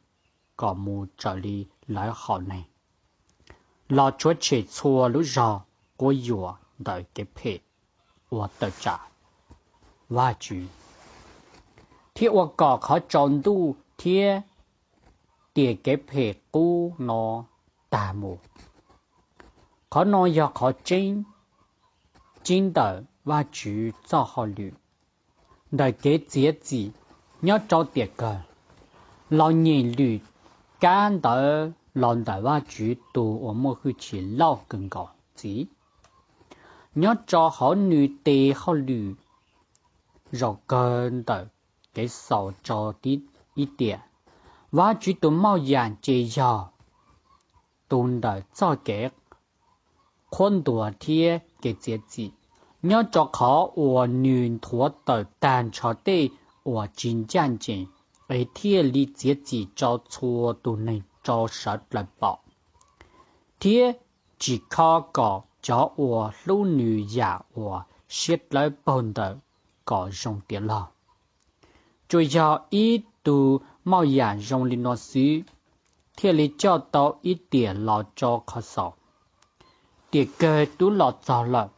kom mus raws li lawv hom neeg, los rhuav tshem txhua lub zog quab yuam ntawm kev phem uas tawm tsam Vajtswv, thiab ua kom qhov tsaus ntuj thiab tiam kev phem qub no tag mus. Qhov no yog qhov tseeb ntawm Vajtswv txoj hauj lwm, ntawm kev txiav txim nyob rau tiam kawg. Los nyeem lwm kab ntawv los ntawm Vajtswv Tus Uas Muaj Hwj Chim Loj Kawg Nkaus ntxiv, nyob rau hauv Nws tes hauj lwm zaum kawg ntawm kev xaus rau ib tiam. Vajtswv tus moj yam ces yog tus ntawm txoj kev qhuab ntuas thiab kev txiav txim, nyob rau qhov uas Nws nthuav tawm tag nrho tej uas tsis ncaj ncees, es thiaj li txiav txim rau txhua tus neeg rau sawv daws pom, thiab tsim kho kom cov uas hlub Nws yam uas siab dawb paug ntawd kom zoo tiav log. Tsuas yog ib tug moj yam zoo li no xwb thiaj li coj tau ib tiam los rau qhov xaus. Tiam kawg twb los txog lawm.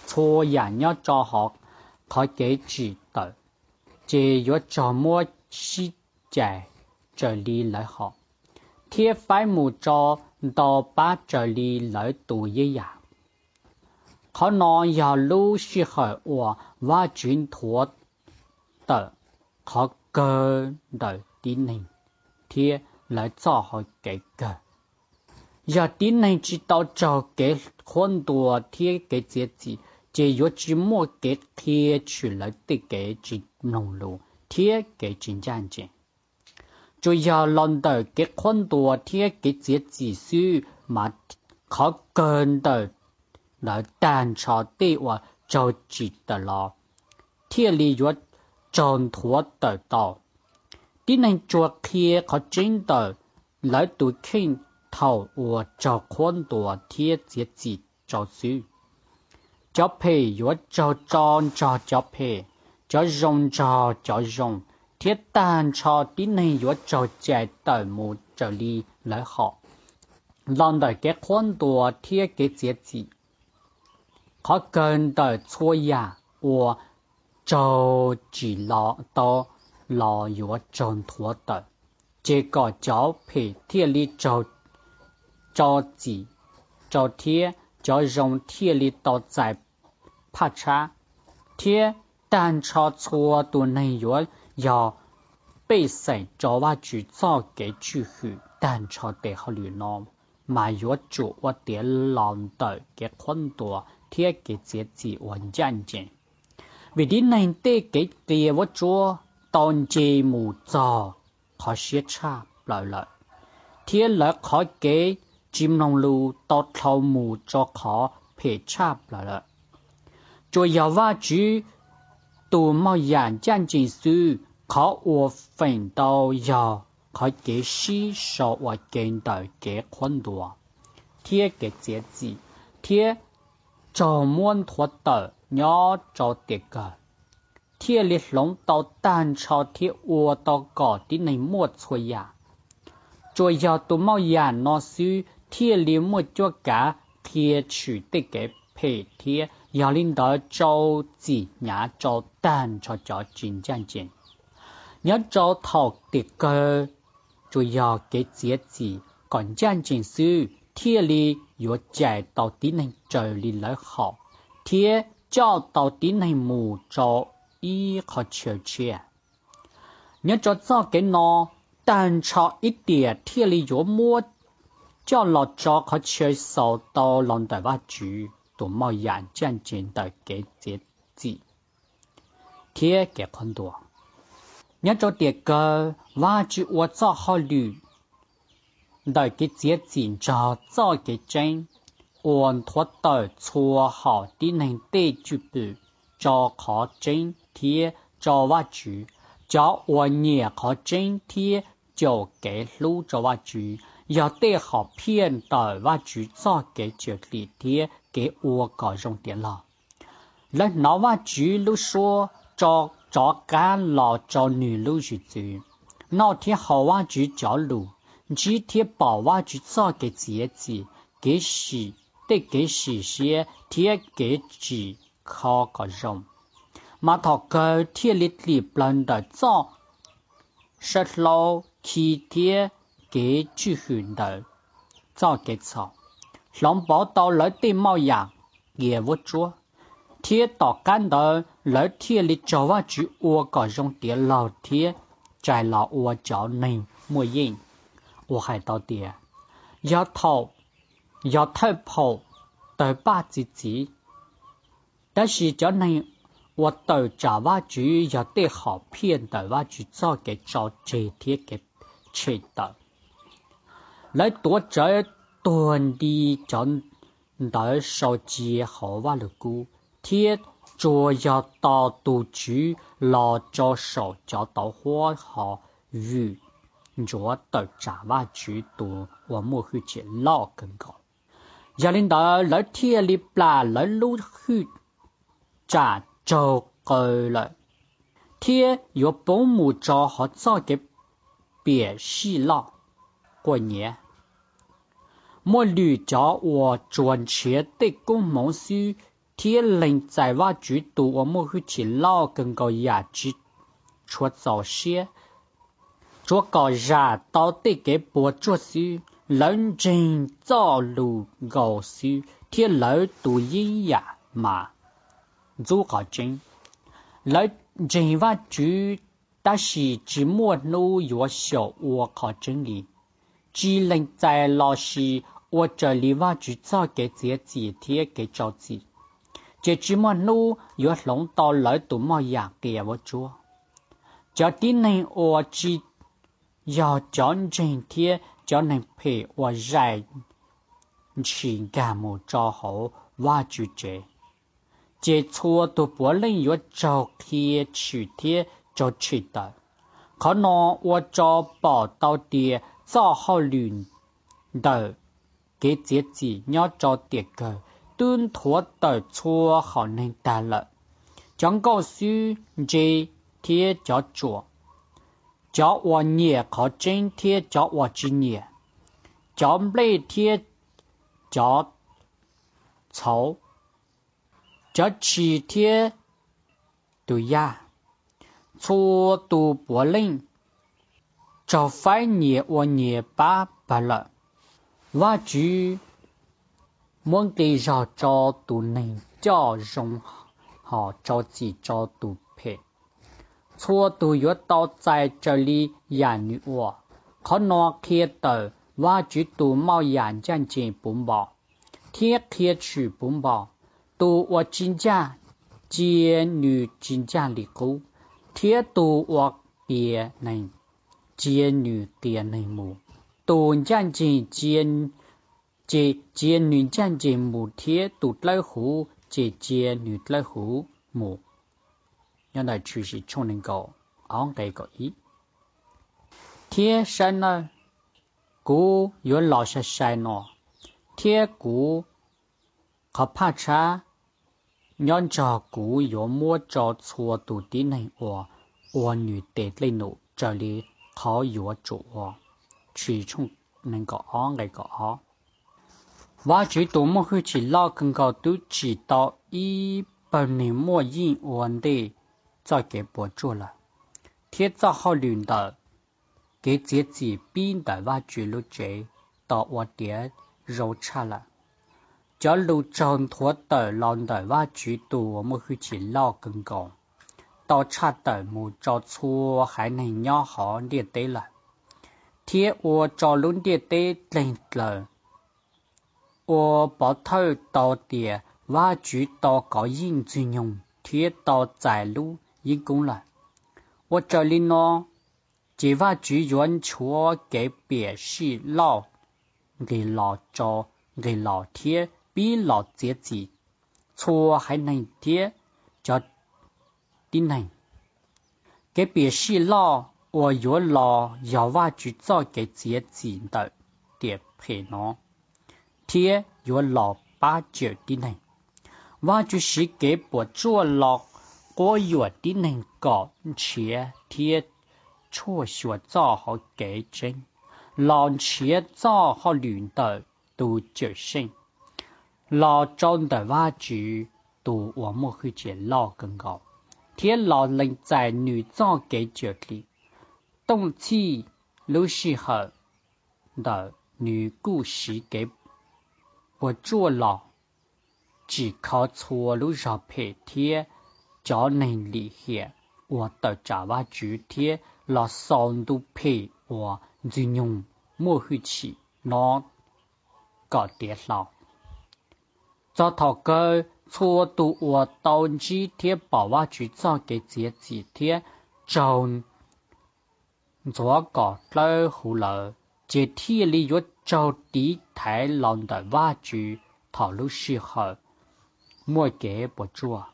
Txhua yam nyob rau hauv qhov kev tsim tawm ces yuav raug muab sib cais raws li lawv hom, thiab faib mus rau ntau pab raws li lawv tus yeeb yam. Qhov no yog lub sij hawm uas Vajtswv nthuav tawm qhov kawg ntawm tib neeg thiab lawv txoj hau kev kawg. Yog tib neeg tsis tau raug kev qhuab ntuas thiab kev txiav txim, ces yuav tsis muaj kev qhia tshwm lawv tej kev tsis mloog lus thiab kev tsis ncaj ncees. Tsuas yog los ntawm kev qhuab ntuas thiab kev txiav txim xwb mas qhov kawg ntawm tag nrho tej uas raug tsim tawm los thiaj li yuav raug nthuav tawm tau. Tib neeg tsuas qhia qhov tseeb ntawm lawv tus kheej thaum uas raug qhuab ntuas thiab txiav txim rau xwb. Cov phem yuav raug tso nrog cov phem, cov zoo nrog cov zoo, thiab tag nrho tib neeg yuav raug cais tawm mus raws li lawv hom. Los ntawm kev qhuab ntuas thiab kev txiav txim, qhov kawg ntawm txhua yam uas raug tsim tau los yuav raug nthuav tawm, ces kom cov phem thiaj li raug tso txim rau thiab cov zoo thiaj li tau txais phaj tshab, thiab tag nrho txhua tus neeg yuav yog pej xeem rau Vajtswv txoj kev tswj hwm. Tag nrho tes hauj lwm no mas yuav tsum ua tiav los ntawm kev qhuab ntuas thiab kev txiav txim uas ncaj ncees. Vim tib neeg tej kev qias vuab tsuab tau nce mus txog qhov siab tshaj plaws lawm, thiab lawv qhov kev tsis mloog lus tau dhau mus rau qhov phem tshaj plaws lawm. Tsuas yog Vajtswv tus moj yam ncaj ncees xwb. Qhov uas feem ntau yog qhov kev sib sau ua ke ntawm kev qhuab ntuas thiab kev txiav txim, thiab raug muab nthuav tawm nyob rau tiam kawg, thiaj li hloov tau tag nrho thiab ua tau kom tib neeg muaj txhua yam. Tsuas yog tus moj yam no xwb thiaj li muaj cuab kav qhia tshwm tej kev phem thiab yog li ntawd rau txim hnyav rau tag nrho cov tsis ncaj ncees. Nyob rau thaum tiam kawg, tsuas yog kev txiav txim kom ncaj ncees xwb thiaj li yuav cais tau tib neeg raws li lawv hom thiab coj tau tib neeg mus rau ib qhov chaw tshiab. Nyob rau txoj kev no, tag nrho ib tiam thiaj li yuav muab coj los rau qhov chaw xaus tau los ntawm Vajtswv. tus moj yam ncaj ncees ntawm kev txiav txim thiab kev qhuab ntuas. Nyob rau tiam kawg, Vajtswv ua txoj hauj lwm ntawm kev txiav txim nrog txoj kev tseeb, uas nthuav tawm txhua hom tib neeg tej cwj pwm rau qhov tseeb thiab rau Vajtswv. Cov uas nyiam qhov tseeb thiab caum kev hlub rau Vajtswv yog tej hom phiaj ntawm Vajtswv txoj kev cawm dim thiab kev ua kom zoo tiav log. Lawv hnov Vajtswv lub suab, rov qab los rau Nws lub zwm txwv, noj thiab haus Vajtswv cov lus, ntsib thiab pom Vajtswv txoj kev txiav txim, tej kev sim siab thiab kev tsim kho kom zoo, mas thaum kawg thiaj li dim plaws ntawm txoj saw hlau khi thiab kev tswj hwm ntawm txoj kev txhaum, hloov pauv tau lawv tej moj yam qias vuab tsuab, thiab tom qab ntawd lawv thiaj li raug Vajtswv ua kom zoo tiav log thiab rais los ua cov neeg muaj yeej uas hais tau tias yog thawj phaum tawg paj txi txiv. Tab sis cov neeg uas tawm tsam Vajtswv yog tej hom phiaj ntawm Vajtswv txoj kev tso tseg thiab kev tshem tawm. Lawv tuav rawv tuag nti cov ntawd sau cia hauv vaj lug kub, thiab tsuas yog tos tus Tswv los rau saum cov tauv huab ho vwm ntsuav tawm tsam Vajtswv Tus Uas Muaj Hwj Chim Loj Kawg Nkaus. Yog li ntawd, lawv thiaj li plam lawv lub hwj tsam raug qaws lawm, thiab yuav poob mus rau hauv txoj kev piam sij loj, quaj nyiav. Muaj lwm cov uas tsuas nrhiav tej koob hmoov xwb thiab lees txais Vajtswv Tus Uas Muaj Hwj Chim Loj Kawg Nkaus yam tsis tshua txaus siab tsuav kom zam tau tej kev puas tsuaj xwb. Lawv ntseeg txoj lus nkaus xwb, thiab lawv tus yeeb yam mas ntxub qhov tseeb. Lawv ntseeg Vajtswv tab sis tsis muaj hnub yuav xyaum ua qhov tseeb li, tsis lees txais los sis ua raws li Vajtswv txoj kev txiav txim thiab kev rau txim, ces tsis muaj hnub yuav hloov tau lawv tus moj yam qias vuab tsuab. Cov tib neeg uas tsis yog cov ntseeg thiab cov neeg phem uas zais ntshis nkag mus rau hauv Vajtswv tsev, ces txhua tus puav leej yuav raug qhia tshwm thiab raug tshem tawm. Qhov no ua rau pom tau tias txoj hauj lwm ntawm kev txiav txim nyob rau tiam kawg twb nthuav tawm txhua hom neeg tag lawm: cov nkauj xwb ntse thiab cov ruam, cov uas nyiam qhov tseeb thiab cov uas tsis nyiam, cov nplej thiab cov txhauv, cov tshis thiab tus yaj. Txhua tus puav leej raug faib nyias ua nyias pab pawg lawm. Vajtswv muab nqi zog rau tus neeg coj zoo hos rau txim rau tus phem. Txhua tus yuav tau txais raws li yam nws ua. Qhov no qhia tawm Vajtswv tus moj yam ncaj ncees puv npo thiab qhia tshwm puv npo. Tus uas tsis ncaj, cia nws tsis ncaj li qub, thiab tus uas qias neeg, cia nws qias neeg mus. Tus ncaj ncees ces cia nws ncaj ncees mus thiab tus dawb huv ces cia nws dawb huv mus. Tshwm Sim tshooj nees nkaum ob nqe kaum ib. Thiab saib nawb, kuv yuav los sai sai no, thiab kuv qhov phaj tshab nyob nrog kuv yuav muab rau txhua tus tib neeg uas ua nws tes dej num raws li qhov yuav tsum ua. Tshwm Sim nees nkaum ob nqe kaum ob. Vajtswv Tus Uas Muaj Hwj Chim Loj Kawg Nkaus twb tsim tau ib pawg neeg muaj yeej ua ntej txoj kev puas tsuaj lawm, thiab txoj hauj lwm ntawm kev txiav txim pib ntawm Vajtswv lub tsev tau ua tiav zoo tshaj lawm. Cov lus raug nthuav tawm los ntawm Vajtswv Tus Uas Muaj Hwj Chim Loj Kawg Nkaus tau tshaj tawm mus rau txhua haiv neeg nyob hauv ntiaj teb lawm, thiab ua rau lub ntiaj teb dleg dlaws, ua pov thawj tau tias Vajtswv tau kov yeej Ntxwg nyoog thiab tau txais lub yeeb koob lawm. Ua raws li no ces Vajtswv yuav nchuav kev piam sij loj nqis los rau nqis los thiab pib los txiav txim txhua haiv neeg thiab cov tib neeg. Kev piam sij loj uas yuav los yog Vajtswv txoj kev txiav txim ntawm diam phem no thiab yuav los pab cawm tib neeg. Vajtswv siv kev puas tsuaj los quab yuam tib neeg kom nrhiav thiab tshuaj xyuas txoj hau kev tseeb, los nrhiav txoj hauj lwm ntawm tus Cawm Seej, los rau ntawm Vajtswv Tus Uas Muaj Hwj Chim Loj Kawg Nkaus, thiab los lees txais Nws txoj kev cawm dim. Tooj txhij lub sij hawm ntawd Nws kuj siv kev puas tsuaj los tsim kho txhua lub zog phem thiab cov neeg lim hiam uas tawm tsam Vajtswv thiab los xaus ntu phem uas Ntxwg nyoog muaj hwj chim no kom tiav hlo. Txog thaum kawg, txhua tus uas tau ntsib thiab pom Vajtswv txoj kev txiav txim thiab raug ntxuav kom dawb huv lawm ces thiaj li yuav raug tiv thaiv los ntawm Vajtswv thaum lub sij hawm muaj kev puas tsuaj,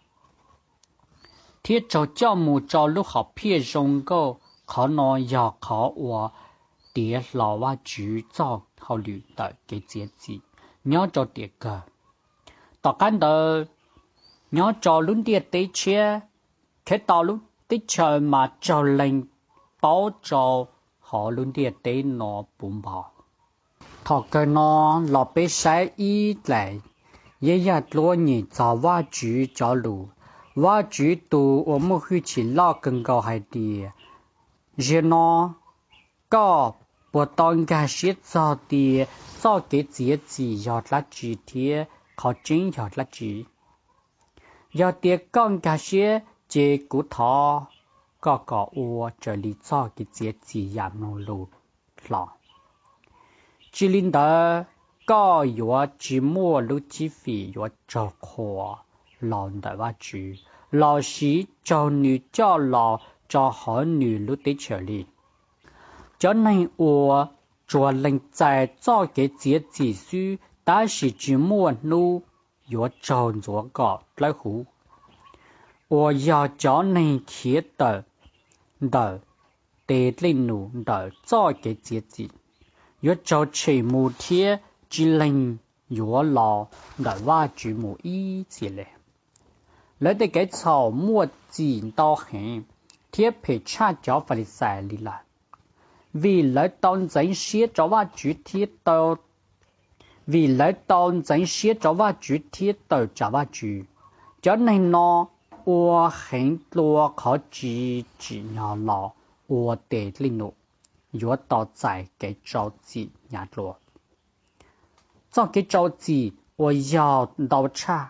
thiab raug coj mus rau lub hom phiaj zoo nkauj. Qhov no yog qhov uas tiav hlo Vajtswv txoj hauj lwm ntawm kev txiav txim nyob rau tiam kawg. Tom qab ntawd, nyob rau lub ntiaj teb tshiab, Khetos lub teb chaws mas raug lees paub rau hauv lub ntiaj teb no puv npo. Thaum kawg no los peb saib ib daim yaj dluab nyeem txog Vajtswv cov lus. Vajtswv Tus Uas Muaj Hwj Chim Loj Kawg Nkaus hais tias, Ziag no, koj puas tau nkag siab txog tias txoj kev txiav txim yog dab tsi thiab qhov tseeb yog dab tsi? Yog tias koj nkag siab, ces kuv thov koj kom ua raws li txoj kev txiav txim yam mloog lus hlo. Tsis li ntawd, koj yuav tsis muaj lub cib fim yuav raug qhuas los ntawm Vajtswv los sis raug nws coj los rau hauv nws lub teb chaws li. Cov neeg uas tsuas lees txais txoj kev txiav txim xwb tab sis tsis muaj hnub yuav raug ntxuav kom dawb huv, uas yog cov neeg khiav tawm ntawm tes dej num ntawm txoj kev txiav txim, yuav raug tshem mus thiab tsis lees yuav los ntawm Vajtswv mus ib txhis li. Lawv tej kev txhaum muaj txim ntau heev thiab phem tshaj cov Falixais li lawm, vim lawv tau ntxeev siab rau Vajtswv thiab vim lawv tau ntxeev siab rau Vajtswv thiab tawm tsam Vajtswv. Cov neeg no ua heev dua qhov tsis tsim nyog los ua tes dej num yuav tau txais kev rau txim hnyav dua. Txoj kev rau txim uas yog ntau tshaj,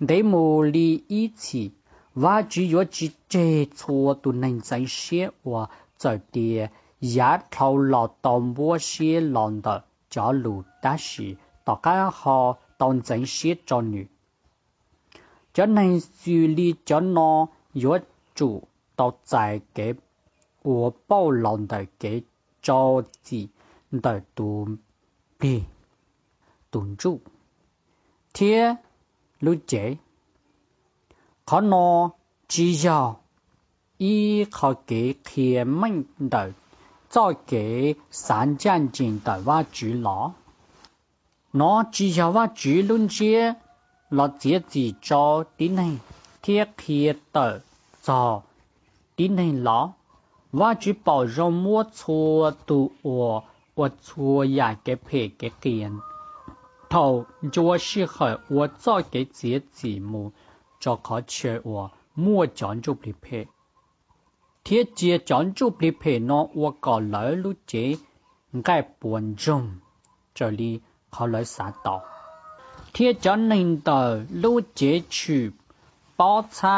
ntev mus li ib txhis. Vajtswv yuav tsis tseg txhua tus neeg ntxeev siab uas txawm tias yav dhau los tau npuab siab los ntawm cov lus tab sis tom qab ho tau ntxeev siab rau Nws. Cov neeg xws li cov no yuav tsum tau txais kev ua pauj los ntawm kev rau txim ntawm tus plig, tus ntsuj, thiab lub cev. Qhov no tsis yog ib qho kev qhia meej ntawm txoj kev xav ncaj ncees ntawm Vajtswv los? Nov tsis yog Vajtswv lub ntsiab los txiav txim rau tib neeg thiab qhia tawm txog tib neeg los? Vajtswv pom zoo muab txhua tus uas ua txhua yam kev phem kev qias thaum ncua sij hawm ua txoj kev txiav txim mus rau qhov chaw uas muaj cov ntsuj plig phem, thiab cia cov ntsuj plig phem no ua kom lawv lub cev nqaij puas ntsoog raws li qhov lawv xav tau, thiab cov neeg ntawm lub cev tshwm pob txha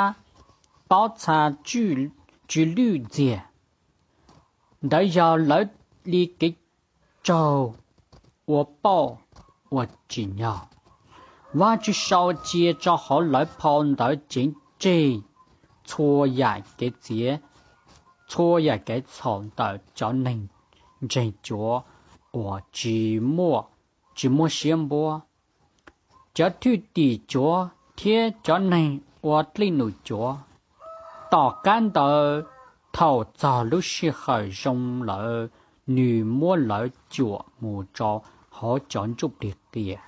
tsw lwj ntxiag. Ntawd yog lawv li kev raug ua pauj uas tsim nyog. Vajtswv sau cia rau hauv lawv phau ntawv ceev tseg txhua yam kev txhaum ntawm cov neeg ntseeg cuav uas tsis muab siab npuab, cov thwj tim cuav thiab cov neeg ua dej num cuav. Tom qab ntawd, thaum txog lub sij hawm zoo lawm, nws muab lawv cuam mus rau hauv cov ntsuj plig qias,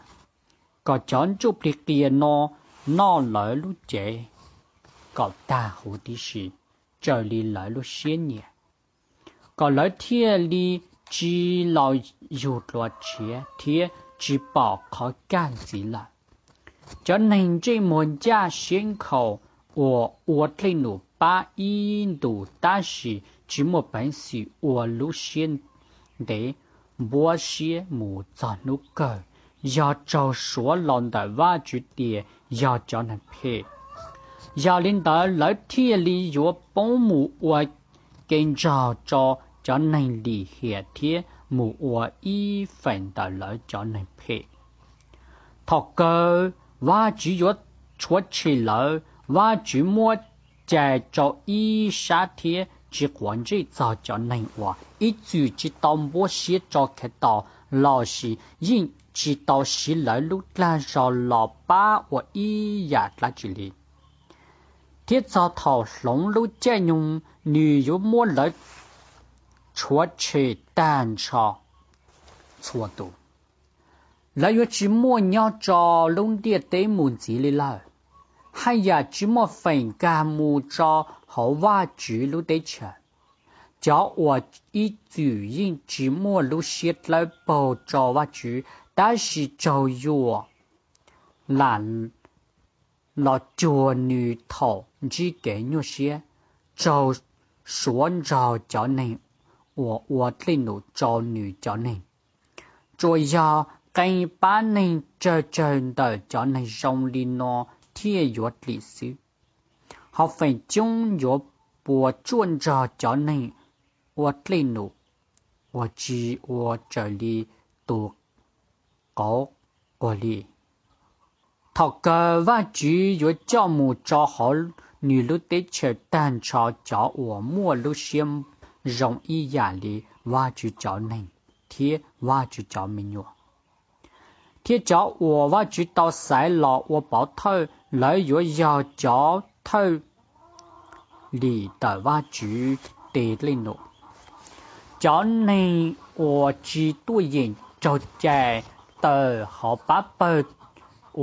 kom cov ntsuj plig qias no noj lawv lub cev kom tag huv tib si raws li lawv lub siab nyiam, kom lawv thiaj li tsis los yug dua tshiab thiab tsis pom qhov kaj ntxiv lawm. Cov neeg ntsej muag ncaj siab nkhaus uas ua dej num pab ib ntus tab sis tsis muaj peev xwm ua lub siab ntev npuab siab mus txog hnub kawg, yog raug suav los ntawm Vajtswv tias yog cov neeg phem. Yog li ntawd, lawv thiaj li yuav poob mus ua ke nrog rau cov neeg lim hiam thiab mus ua ib feem ntawm lawv cov neeg phem. Thaum kawg, Vajtswv yuav rhuav tshem lawv. Vajtswv muab cai rau ib sab thiab tsis quav ntsej txog cov neeg uas ib txwm tsis tau npuab siab rau Khetos los sis yeej tsis tau siv lawv lub dag zog los pab ua ib yam dab tsi li, thiab txog thaum hloov lub caij nyoog, nws yuav muab lawv rhuav tshem tag nrho txhua tus. Lawv yuav tsis muaj nyob rau lub ntiaj teb mus ntxiv li lawm, haj yam tsis muaj feem nkag mus rau hauv Vajtswv lub teb chaws. Cov uas ib txwm yeej tsis muaj lub siab dawb paug rau Vajtswv tab sis raug yuam lam los cuag Nws thaum ntsib kev nyuaj siab, raug suav nrog cov neeg uas ua dej num rau Nws cov neeg. Tsuas yog qee pab neeg tsawg tsawg ntawm cov neeg zoo li no thiaj yuav dim xwb. Hauv feem coob yuav puas tsuaj nrog cov neeg ua dej num uas tsis ua raws li tus qauv quag li. Thaum kawg, Vajtswv yuav coj mus rau hauv Nws lub teb chaws tag nrho cov uas muaj lub siab zoo ib yam li Vajtswv cov neeg thiab Vajtswv cov me nyuam, thiab cov uas Vajtswv tau xaiv los ua pov thawj. Lawv yuav yog cov thawj lim ntawm Vajtswv tes dej num, cov neeg uas tsis tuaj yeem raug cais tawm hauv pab pawg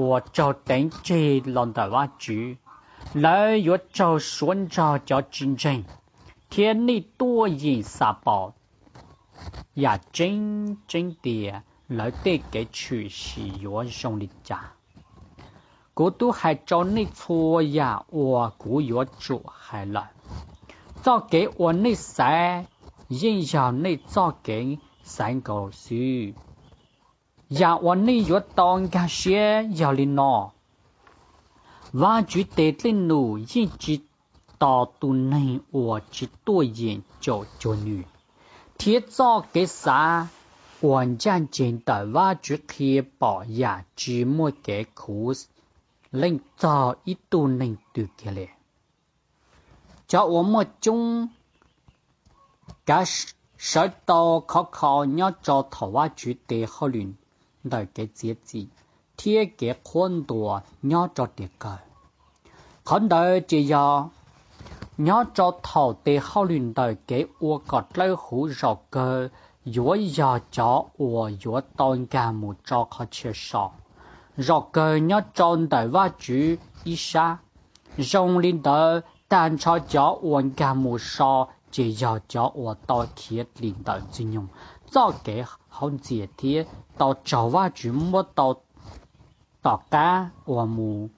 uas raug teev tseg los ntawm Vajtswv. Lawv yuav raug suav nrog cov tsis ntseeg, thiab nej tuaj yeem xav paub yam tseeb tseeb tias lawv tej kev tshwm sim yuav zoo li cas. Kuv twb hais rau nej txhua yam uas kuv yuav tsum hais lawm. Txoj kev uas nej xaiv yeej yog nej txoj kev xaiv nkaus xwb. Yam uas nej yuav tau nkag siab yog li no: Vajtswv tes dej num yeej tsis tos tus neeg uas tsis tuaj yeem caum cuag nws, thiab txoj kev xav uas ncaj ncees ntawm Vajtswv qhia pom yam tsis muaj kev khuv leej txog ib tug neeg twg kiag li. Cov uas muaj coob kav sawv tau khov kho nyob rau thaum Vajtswv tes hauj lwm ntawm kev txiav txim thiab kev qhuab ntuas nyob rau tiam kawg. Qhov ntawd ces yog nyob rau thaum tes hauj lwm ntawm kev ua kom dawb huv zaum kawg yuav yog cov uas yuav tau nkag mus rau qhov chaw so, zaum kawg nyob rau ntawm Vajtswv ib sab. Zoo li ntawd, tag nrho cov uas nkag mus so ces yog cov uas tau khiav dim ntawm Ntxwg nyoog txoj kev haub ntxias thiab tau raug Vajtswv muab tau tom qab uas mus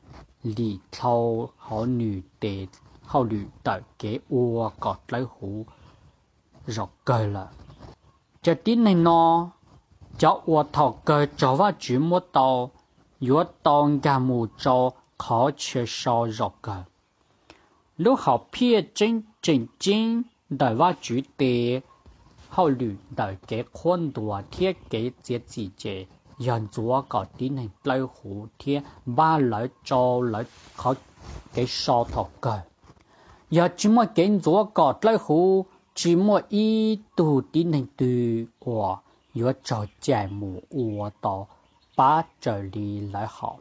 lim dhau hauv Nws tes hauj lwm ntawm kev ua kom dawb huv zaum kawg lawm. Cov tib neeg no, cov uas thaum kawg raug Vajtswv muab tau, yuav tau nkag mus rau qhov chaw so zaum kawg. Lub hom phiaj tseem ceeb ntawm Vajtswv tes hauj lwm ntawm kev qhuab ntuas thiab kev txiav txim ces yog ntxuav kom tib neeg dawb huv thiab npaj lawv rau lawv qhov kev so thaum kawg. Yog tsis muaj kev ntxuav kom dawb huv, tsis muaj ib tug tib neeg twg uas yuav raug cais mus ua tau pab raws li lawv hom,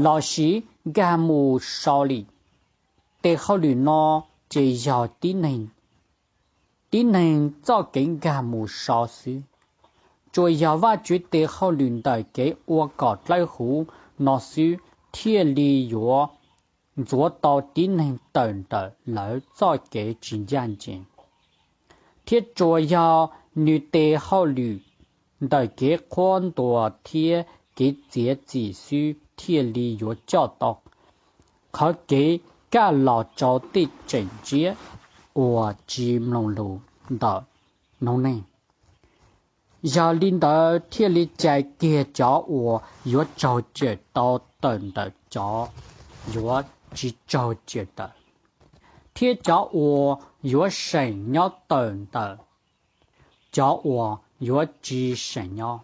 los sis nkag mus so li. Tes hauj lwm no ces yog tib neeg txoj kev nkag mus so xwb. Tsuas yog Vajtswv tes hauj lwm ntawm kev ua kom dawb huv no xwb thiaj li yuav ntxuav tau tib neeg tawm ntawm lawv txoj kev tsis ncaj ncees, thiab tsuas yog Nws tes hauj lwm ntawm kev qhuab ntuas thiab kev txiav txim xwb thiaj li yuav coj tau qhov kev kaj los rau tej tseem ntsiab uas tsis mloog lus ntawm noob neej, yog li ntawd thiaj li cais kiag cov uas yuav raug cawm tau tawm ntawm cov uas yuav tsis raug cawm tawm, thiab cov uas yuav seem nyob tawm ntawm cov uas yuav tsis seem nyob.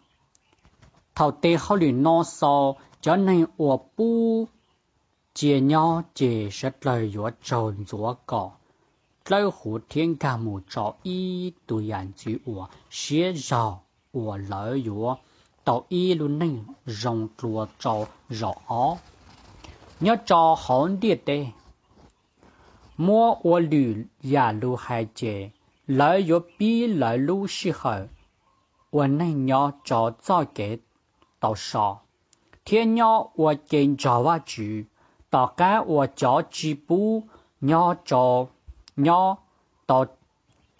Thaum tes hauj lwm no xaus, cov neeg uas pub cia nyob ces sawv daws yuav raug ntxuav kom dawb huv thiab nkag mus rau ib tug yam ntxwv uas siab zog uas lawv yuav tau ib lub neej zoo dua rau zaum ob nyob rau hauv ntiaj teb. Muab ua lwm yam lus hais ces, lawv yuav pib lawv lub sij hawm ua neej nyob rau txoj kev tau so thiab nyob ua ke nrog Vajtswv, tom qab uas cov tsis pub nyob tau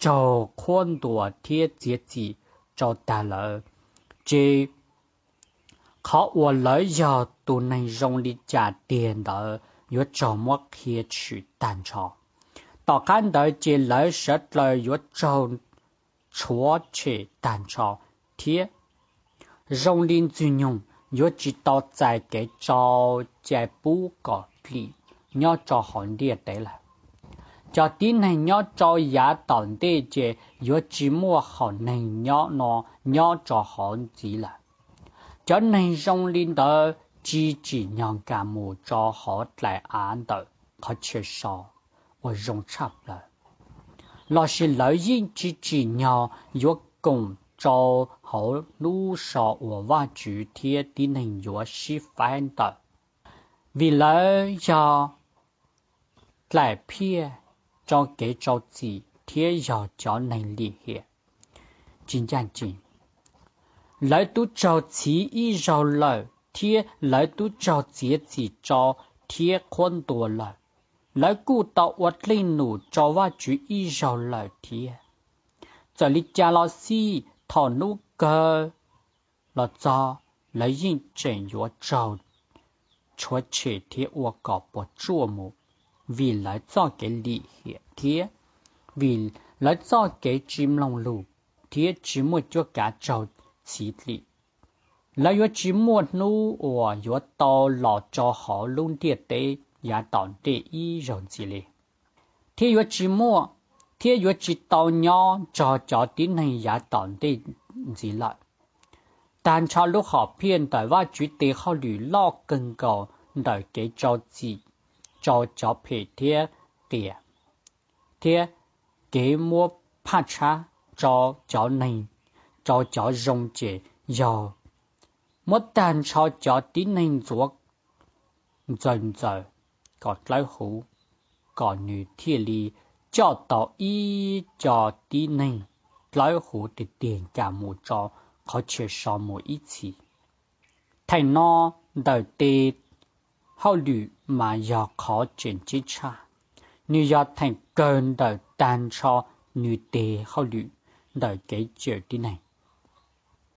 raug qhuab ntuas thiab txiav txim rau tag lawm, ces qhov uas lawv yog tus neeg zoo li cas tiag ntawd yuav raug muab qhia tshwm tag nrho. Tom qab ntawd ces lawv sawv daws yuav raug rhuav tshem tag nrho thiab, zoo li Ntxwg nyoog, yuav tsis tau txais kev tso cai pub kom dim nyob rau hauv ntiaj teb lawm. Cov tib neeg nyob rau yav tom ntej ces yuav tsis muaj hom neeg nyob no nyob rau hauv ntxiv lawm. Cov neeg zoo li ntawd tsis tsim nyog nkag mus rau hauv dlaim av ntawm qhov chaw so uas zoo tshaj plaws, los sis lawv yeej tsis tsim nyog yuav koom rau hauv lub so uas Vajtswv thiab tib neeg yuav sib faib ntawm, vim lawv yog dlaim phiaj rau kev rau txim thiab yog cov neeg lim hiam tsis ncaj ncees. Lawv twb raug txhiv ib zaug lawm thiab lawv twb raug txiav txim rau thiab qhuab ntuas lawm. Lawv kuj tau ua dej num rau Vajtswv ib zaug lawm thiab. Txawm li cas los xij, thaum hnub kawg los txog, lawv yeej tseem yuav raug rhuav tshem thiab ua kom puas tsuaj mus vim lawv txoj kev lim hiam thiab vim lawv txoj kev tsis mloog lus thiab tsis muaj cuab kav raug txhiv dim. Lawv yuav tsis muaj hnub uas yuav tau los rau hauv lub ntiaj teb yav tom ntej ib zaug ntxiv li, thiab yuav tsis muaj thiab yuav tsis tau nyob nrog cov tib neeg yav tom ntej ntxiv lawm. Tag nrho lub hom phiaj ntawm Vajtswv tes hauj lwm loj kawg nkaus ntawm kev rau txim rau cov phem thiab qias, thiab kev muab phaj tshab rau cov neeg rau cov zoo ces yog muab tag nrho cov tib neeg ntxuav ntxaws ntxaws kom dawb huv, kom Nws thiaj li coj tau ib co tib neeg dawb huv tiag tiag nkag mus rau qhov chaw so mus ib txhis. Theem no ntawm tes hauj lwm mas yog qhov tseem ceeb tshaj. Nws yog theem kawg ntawm tag nrho Nws tes hauj lwm ntawm kev cawm tib neeg.